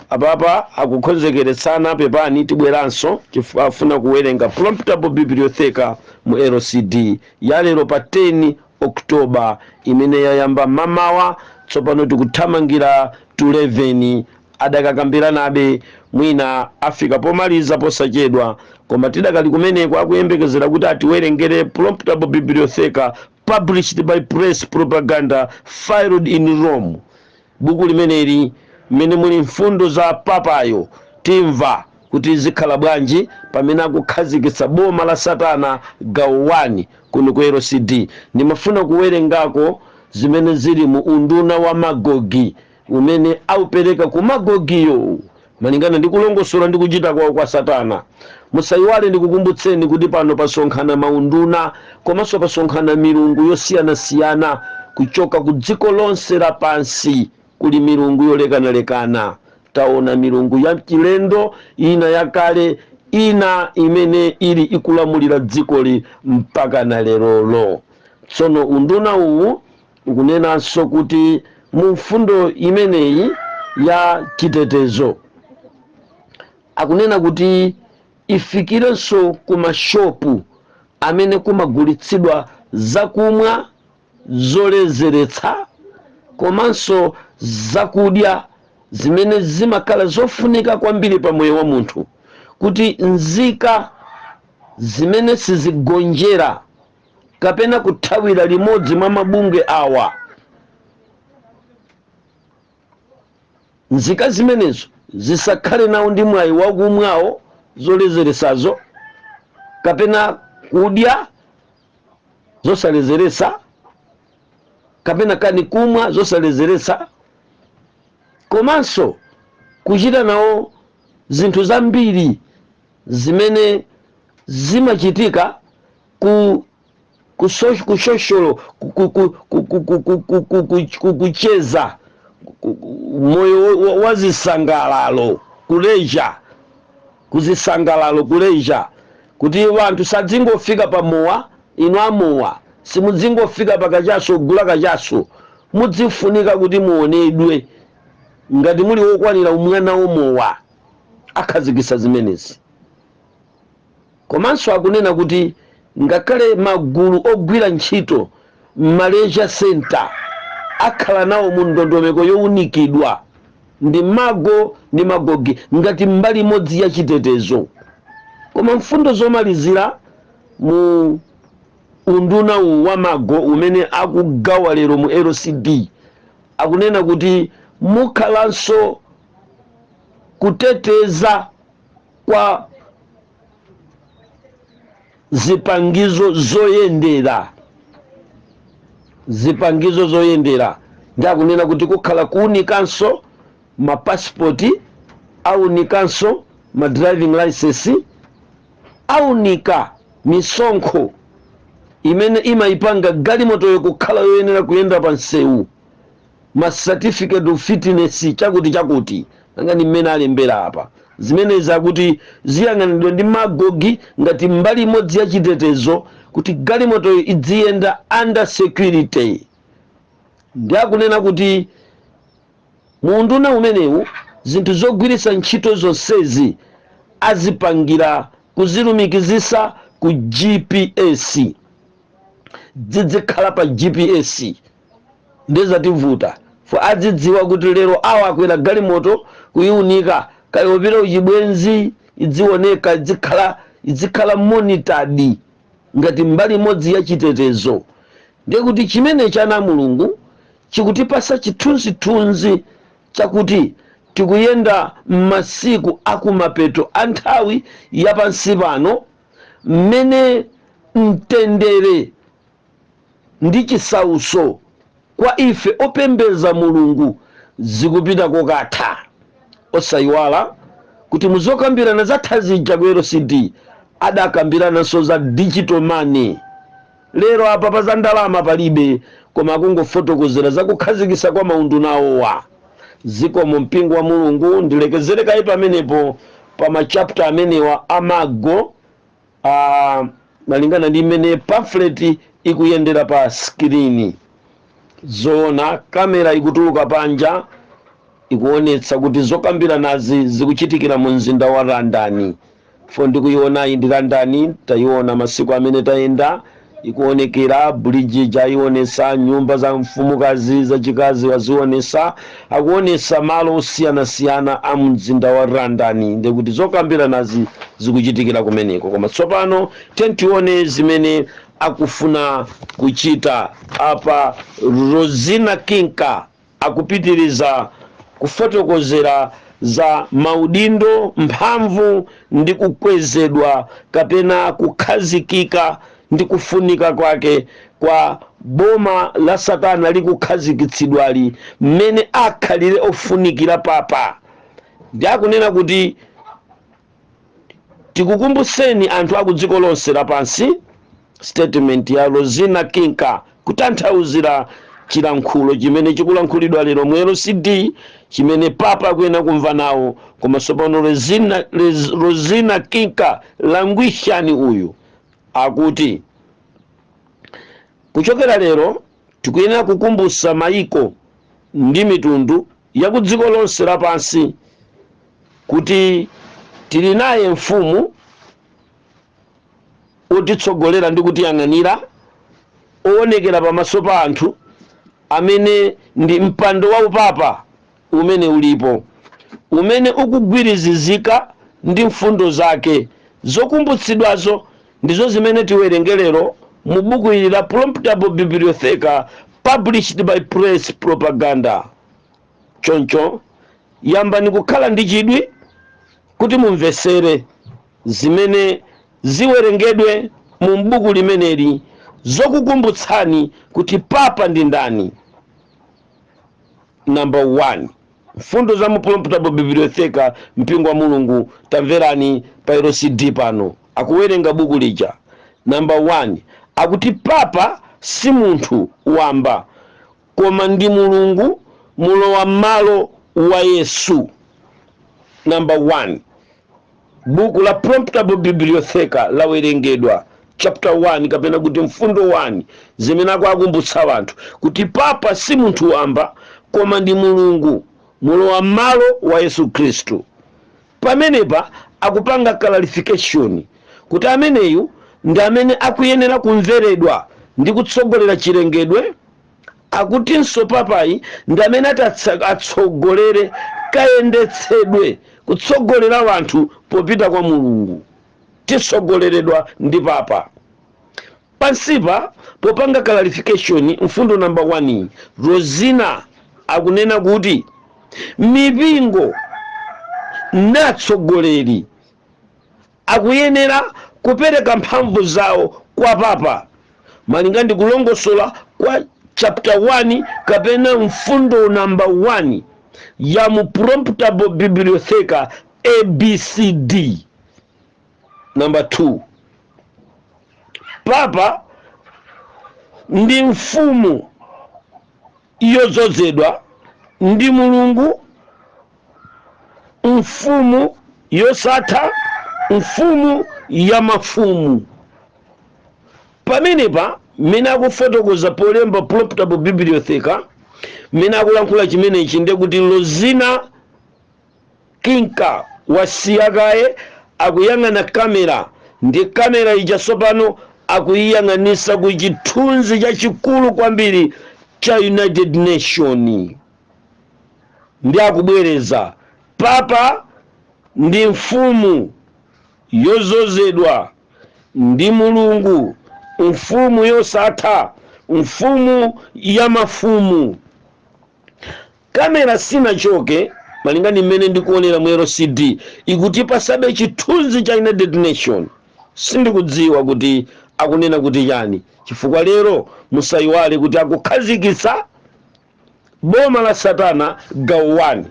Apapa akukonzekeretsana. Pepani, tibweranso chifukwa afuna kuwerenga Promptable Bibliotheca mu LCD ya lero pa 10 October, imene yayamba mamawa. Tsopano tikuthamangira to 11. Adakakambiranabe, mwina afika pomaliza posachedwa, koma tidakali kumeneko, akuyembekezera kuti atiwerengere Promptable Bibliotheca published by Press Propaganda filed in Rome. Buku limeneli mmene muli mfundo za papayo, timva kuti zikhala bwanji pamene akukhazikitsa boma la satana gawo 1 kuno ku LCD. Ndimafuna kuwerengako zimene zili mu unduna wa Magogi umene aupereka ku Magogiyo malingana ndi kulongosola ndi kuchita kwawo kwa satana. Musayiwale, ndikukumbutseni kuti pano pasonkhana maunduna komanso pasonkhana milungu yosiyanasiyana kuchoka ku dziko lonse lapansi. Kuli milungu yolekanalekana. Taona milungu ya chilendo, ina yakale, ina imene ili ikulamulira dzikoli mpaka na lerolo. Tsono unduna uwu ukunenanso kuti mu mfundo imeneyi ya chitetezo, akunena kuti ifikirenso ku mashopu amene kumagulitsidwa zakumwa zoledzeretsa komanso zakudya zimene zimakhala zofunika kwambiri pa moyo wa munthu, kuti nzika zimene sizigonjera kapena kuthawira limodzi mwa mabungwe awa, nzika zimenezo zisakhale nawo ndi mwayi wakumwawo zoledzeretsazo kapena kudya zosaledzeretsa kapena kani kumwa zosaledzeretsa, komanso kuchita nawo zinthu zambiri zimene zimachitika ku social, kucheza, moyo wa zisangalalo, ku leisure, kuzisangalalo, ku leisure, kuti anthu sadzingofika pa mowa. Inu amowa, simudzingofika pa kachaso kugula kachaso. Mudzifunika kuti muonedwe ngati muli wokwanira umwana womowa. Akhazikitsa zimenezi. Komanso akunena kuti ngakhale magulu ogwira ntchito m'ma leisure center akhala nawo mu ndondomeko yowunikidwa ndi Mago ndi Magogi ngati mbali imodzi ya chitetezo. Koma mfundo zomalizira mu unduna uwu wa Mago umene akugawa lero mu LCD, akunena kuti mukhalanso kuteteza kwa zipangizo zoyendera. Zipangizo zoyendera, ndi akunena kuti kukhala kuunikanso mapasipoti, aunikanso ma driving license, aunika misonkho imene imayipanga galimotoyo kukhala yoyenera kuyenda pa msewu, ma certificate of fitness, chakuti chakuti. Nanga ni mmene alembera apa, zimenezi akuti ziyang'anidwa ndi Magogi ngati mbali imodzi ya chitetezo kuti galimotoyo idziyenda under security. Ndi akunena kuti muunduna umenewu zinthu zogwiritsa ntchito zonsezi azipangira kuzilumikizisa ku GPS, zidzikhala pa GPS. Ndezativuta fo, adzidziwa kuti lero awa akwera galimoto, kuyiunika kaya upita uchibwenzi, idzioneka, idzikhala monitored ngati mbali imodzi ya chitetezo. Ndiye kuti chimene chana Mulungu chikutipasa chithunzithunzi chakuti tikuyenda m'masiku akumapeto a nthawi yapansi pano, mmene mtendere ndi chisauso kwa ife opembeza Mulungu zikupita kokatha. Osayiwala kuti muzokambirana zatha zija ku LCD adakambirananso za digital money. Lero apa pa za ndalama palibe, koma akungofotokozera za kukhazikitsa kwa maundunawowa. Zikomo, mpingo wa Mulungu. Ndilekezere kayi pamenepo pa ma chapter amenewa amago, malingana ndi mmene pamphlet ikuyendera pa screen. Zoona, kamera ikutuluka panja. Ikuonetsa kuti zokambiranazi zikuchitikira mu mzinda wa London. Fo ndikuionayi ndi London, tayiona masiku amene tayenda, ikuonekera bridge ija, nyumba za mfumukazi zachikazi wazionesa, akuonesa malo osiyanasiyana a mzinda wa London, ndikuti zokambiranazi zikuchitikira kumeneko. Koma tsopano tione zimene akufuna kuchita apa. Rosina Kinka akupitiriza kufotokozera za maudindo, mphamvu ndi kukwezedwa kapena kukhazikika ndi kufunika kwake kwa boma la Satana likukhazikitsidwali, mmene akhalire ofunikira papa. Ndi akunena kuti tikukumbuseni anthu aku dziko lonse lapansi. Statement ya Rosina Kinka kutanthauzira chilankhulo chimene chikulankhulidwa lero mu LCD, chimene papa akuyena kumva nawo. Koma tsopano Rosina Kinka langwishani uyu akuti kuchokera lero tikuyenera kukumbusa maiko ndi mitundu ya ku dziko lonse lapansi kuti tili naye mfumu otitsogolera ndi kutiyang'anira, owonekera pamaso pa anthu, amene ndi mpando wa upapa umene ulipo, umene ukugwirizizika ndi mfundo zake zokumbutsidwazo. Ndizo zimene tiwerenge lero mu buku ili la Promptable Bibliotheca, published by Press Propaganda. Choncho yambani kukhala ndi chidwi kuti mumvesere zimene ziwerengedwe mu buku limeneli zokukumbutsani kuti papa ndi ndani. Number 1, mfundo za mu Promptable Bibliotheca. Mpingo wa Mulungu, tamverani pa LCD pano akuwerenga buku lija. Number 1, akuti papa si munthu wamba koma ndi Mulungu mulowa m'malo wa Yesu. Number 1, buku la Promptable Bibliotheca lawerengedwa chapter 1 kapena kuti mfundo 1, zimene akuakumbutsa anthu kuti papa si munthu wamba koma ndi Mulungu mulowa m'malo wa Yesu Khristu. Pamenepa akupanga clarification kuti ameneyu ndi amene akuyenera kumveredwa ndi kutsogolera chilengedwe. Akutinso papayi ndi amene ati atsogolere kayendetsedwe, kutsogolera wanthu popita kwa Mulungu. Titsogoleredwa ndi papa. Pansipa popanga clarification mfundo number 1, Rosina akunena kuti mipingo natsogoleri akuyenera kupereka mphamvu zawo kwa papa, malinga ndi kulongosola kwa chapter 1 kapena mfundo number 1 ya mu Promptable Bibliotheca ABCD. Number 2, papa ndi mfumu yodzozedwa ndi Mulungu, mfumu yosatha, mfumu ya mafumu. Pamenepa mmene akufotokoza polemba Promptable Bibliotheca, mmene akulankhula chimenechi, ndiye kuti Rosina Kinka wasiya kaye, akuyang'ana kamera, ndi kamera ija tsopano akuyiyang'anisa ku chithunzi chachikulu kwambiri cha United Nation, ndi akubwereza: papa ndi mfumu yozozedwa ndi Mulungu, mfumu yosatha, mfumu ya mafumu. Kamera sinachoke, malinga ndi mmene ndikuonera mu LCD, ikutipasabe chithunzi cha United Nation. Sindikudziwa kuti akunena kuti chani, chifukwa lero musayiwale kuti akukhazikitsa boma la Satana gawo 1.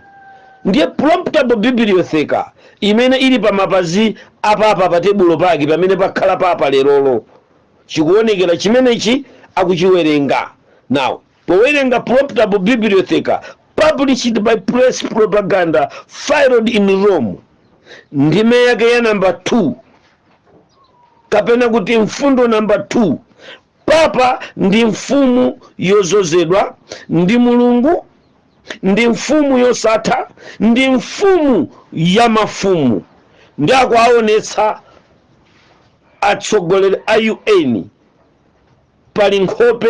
Ndiye Promptable Bibliotheca imene ili pa mapazi apapa pa tebulo pake pamene pakhala papa lerolo, chikuonekera chimenechi akuchiwerenga. Now powerenga Promptable Bibliotheca, published by Press Propaganda, filed in Rome, ndime yake ya namba 2 kapena kuti mfundo namba 2, papa ndi mfumu yozozedwa ndi Mulungu. Ndi mfumu yosatha, ndi mfumu ya mafumu. Ndi akuwaonetsa atsogoleri a UN, pali nkhope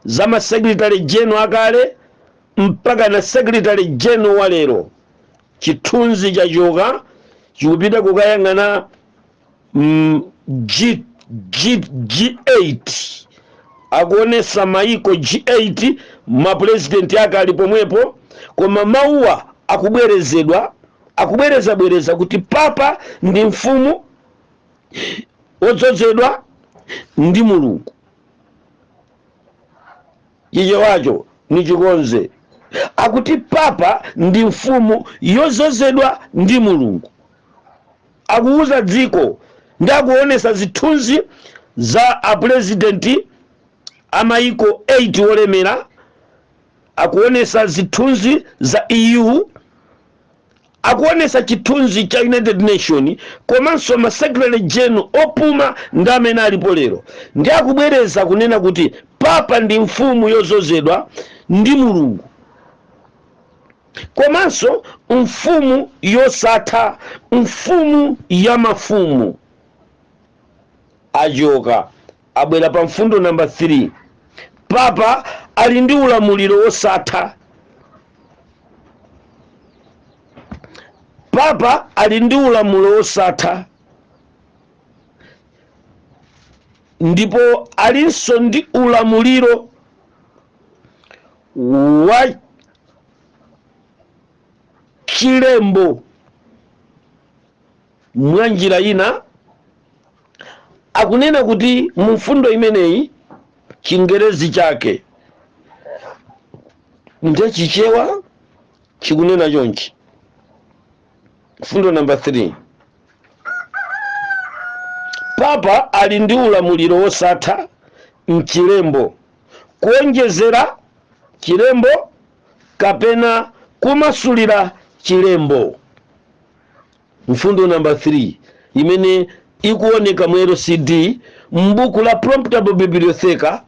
za ma secretary general akale mpaka na secretary general wa lero. Chithunzi chachoka, chikupita kukayang'ana G, G, G8. Akuonesa maiko G8, mapurezidenti ake ali pomwepo, koma mawuwa akubwerezedwa, akubwerezabwereza kuti papa ndi mfumu wodzozedwa ndi Mulungu. Chichewacho nichikonze, akuti papa ndi mfumu yodzozedwa ndi Mulungu. Akuuza dziko ndi akuonesa zithunzi za apurezidenti amayiko 8 olemera, akuonesa zithunzi za EU, akuonesa chithunzi cha United Nation, komanso ma secretary general opuma ndi amene alipo lero. Ndi akubwereza kunena kuti papa ndi mfumu yozozedwa ndi Mulungu, komanso mfumu yosatha, mfumu ya mafumu. Achoka, abwera pa mfundo namba 3. Papa ali ndi ulamuliro wosatha. Papa ali ndi ulamuliro wosatha, ndipo alinso ndi ulamuliro wa chilembo. Mwa njira ina akunena kuti mu mfundo imeneyi, Chingerezi chake nde Chichewa chikunena chonchi. Mfundo namba 3, papa ali ndi ulamuliro wosatha mchilembo, kuonjezera chilembo kapena kumasulira chilembo. Mfundo namba 3 imene ikuoneka mu LCD m'buku la Promptable Bibliotheca,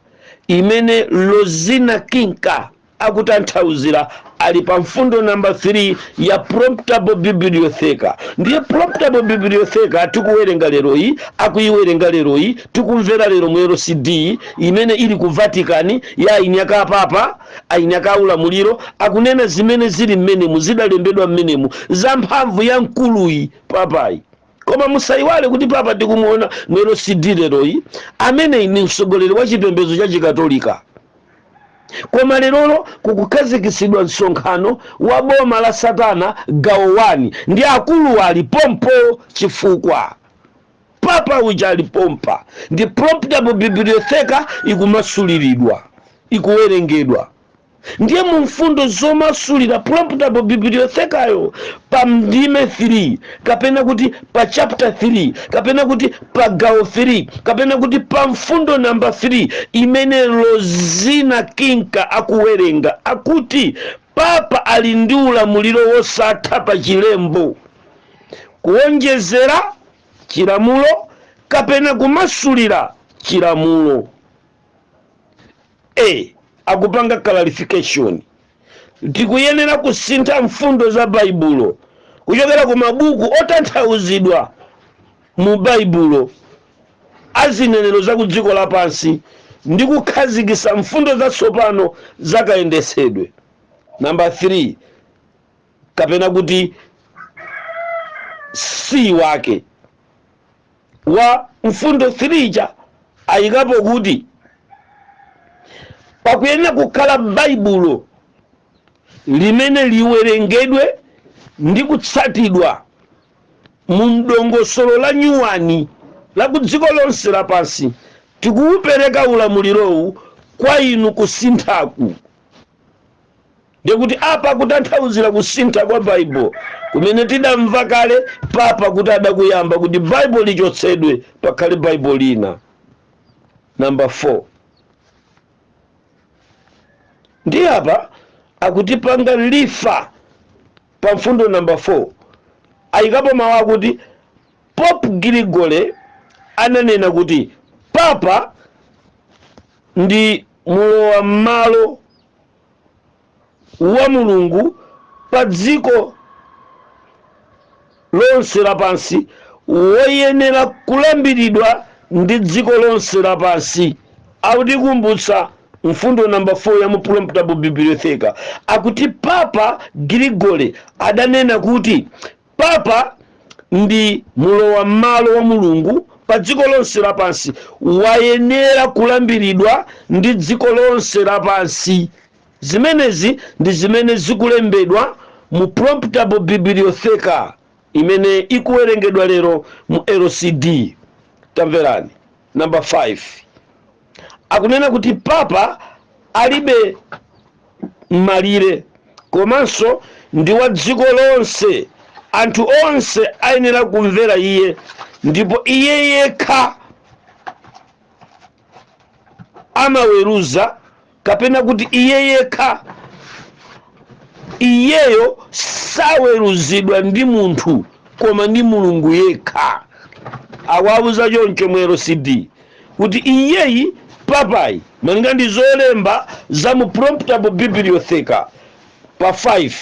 imene Rosina Kinka akutanthauzira, ali pa mfundo namba 3 ya Promptable Bibliotheca. Ndiye Promptable Bibliotheca tikuwerenga leroyi, akuiwerenga leroyi, tikumvera lero mu LCD imene ili ku Vatican ya ainyaka apapa, ainyaka aulamuliro, akunena zimene zili mmenemu, zidalembedwa mmenemu za mphamvu ya mkuluyi papayi. Koma musayiwale kuti papa tikumuona mu LCD leroyi ameneyi ni mtsogoleri wa chipembedzo cha Chikatolika. Koma lerolo kukukhazikitsidwa msonkhano wa boma la Satana gawo 1, ndi akulu ali pompo, chifukwa papa uja ali pompa, ndi Promptable Bibliotheca ikumasuliridwa, ikuwerengedwa. Ndiye mu mfundo zomasulira Promptable Bibliothecayo, pa ndime 3, kapena kuti pa chapter 3, kapena kuti pa gawo 3, kapena kuti pa mfundo namba 3 imene Rosina Kinka akuwerenga, akuti papa ali ndi ulamuliro wosatha pa chilembo, kuwonjezera chilamulo kapena kumasulira chilamulo. A akupanga clarification, tikuyenera kusintha mfundo za Baibulo kuchokera ku mabuku otanthauzidwa mu Baibulo a zinenero za ku dziko lapansi ndi kukhazikitsa mfundo zatsopano zakayendetsedwe. Namba 3, kapena kuti C wake wa mfundo 3 ija, ayikapo kuti pakuyenera kukhala Baibulo limene liwerengedwe ndi kutsatidwa mu mdongosolo la nyuwani la ku dziko lonse lapansi. Tikuwupereka ulamulirowu kwa inu kusinthaku. Ndiye kuti apa akutanthauzira kusintha kwa Baibulo kumene tidamva kale papa kuti adakuyamba, kuti Baibulo lichotsedwe, pakhale Baibulo lina. Namba 4, ndi apa akutipanga refer pa mfundo namba 4, ayikapo mawu akuti Pope Gregory ananena kuti papa ndi mulowa m'malo. wa Mulungu pa dziko lonse lapansi, woyenera kulambiridwa ndi dziko lonse lapansi. Akutikumbutsa mfundo namba 4 ya mu Promptable Bibliotheca. Akuti Papa Gregory adanena kuti papa ndi mulowa m'malo wa Mulungu pa dziko lonse lapansi, wayenera kulambiridwa ndi dziko lonse lapansi. Zimenezi ndi zimene zikulembedwa mu Promptable Bibliotheca imene ikuwerengedwa lero mu LCD. Tamverani namba 5, akunena kuti papa alibe malire komanso ndi wa dziko lonse. Anthu onse ayenera kumvera iye, ndipo iye yekha amaweruza, kapena kuti iye yekha, iyeyo saweruzidwa ndi munthu koma ndi Mulungu yekha. Awauza choncho mu LCD kuti iyeyi papayi, malinga ndi zolemba za mu Promptable Bibliotheca pa 5,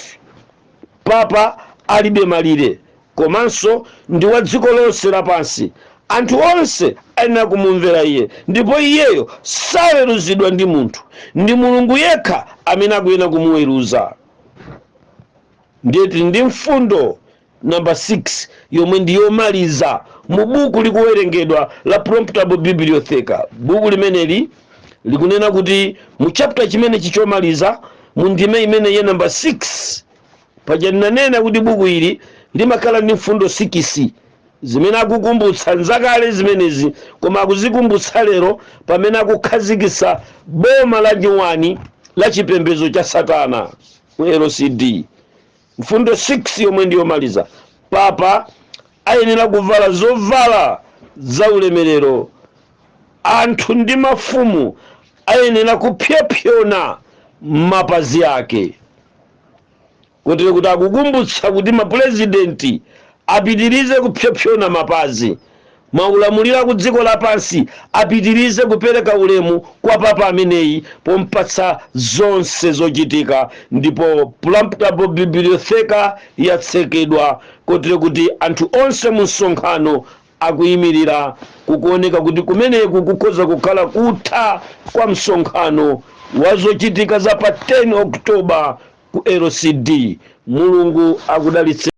papa alibe malire komanso ndi wa dziko lonse lapansi. Anthu onse ayenera kumumvera iye, ndipo iyeyo saweruzidwa ndi munthu, ndi Mulungu yekha amene akuyenera kumuweruza. Ndiye tili ndi mfundo namba 6 yomwe ndi yomaliza mu buku likuwerengedwa la Promptable Bibliotheca. Buku limeneli likunena kuti mu chapter chimenechi chomaliza, mu ndime imene ye namba 6, paja ndinanena kuti buku ili limakhala ndi mfundo 6 zimene akukumbutsa nzakale zimenezi, koma akuzikumbutsa lero pamene akukhazikitsa boma la nyuwani la chipembedzo cha satana mu LCD. Mfundo 6 yomwe ndiyomaliza, papa ayenera kuvala zovala za ulemerero, anthu ndi mafumu ayenera kupyapyona mapazi ake. Kotero kuti akukumbutsa kuti mapurezidenti apitirize kupyapyona mapazi, maulamuliro ku dziko lapansi apitirize kupereka ulemu kwa papa ameneyi pompatsa zonse zochitika. Ndipo Promptable Bibliotheca yatsekedwa, kotero kuti anthu onse mu msonkhano akuyimirira. Kukuoneka kuti kumeneku kukhoza kukhala kutha kwa msonkhano wa zochitika za pa 10 October ku LCD. Mulungu akudalitse.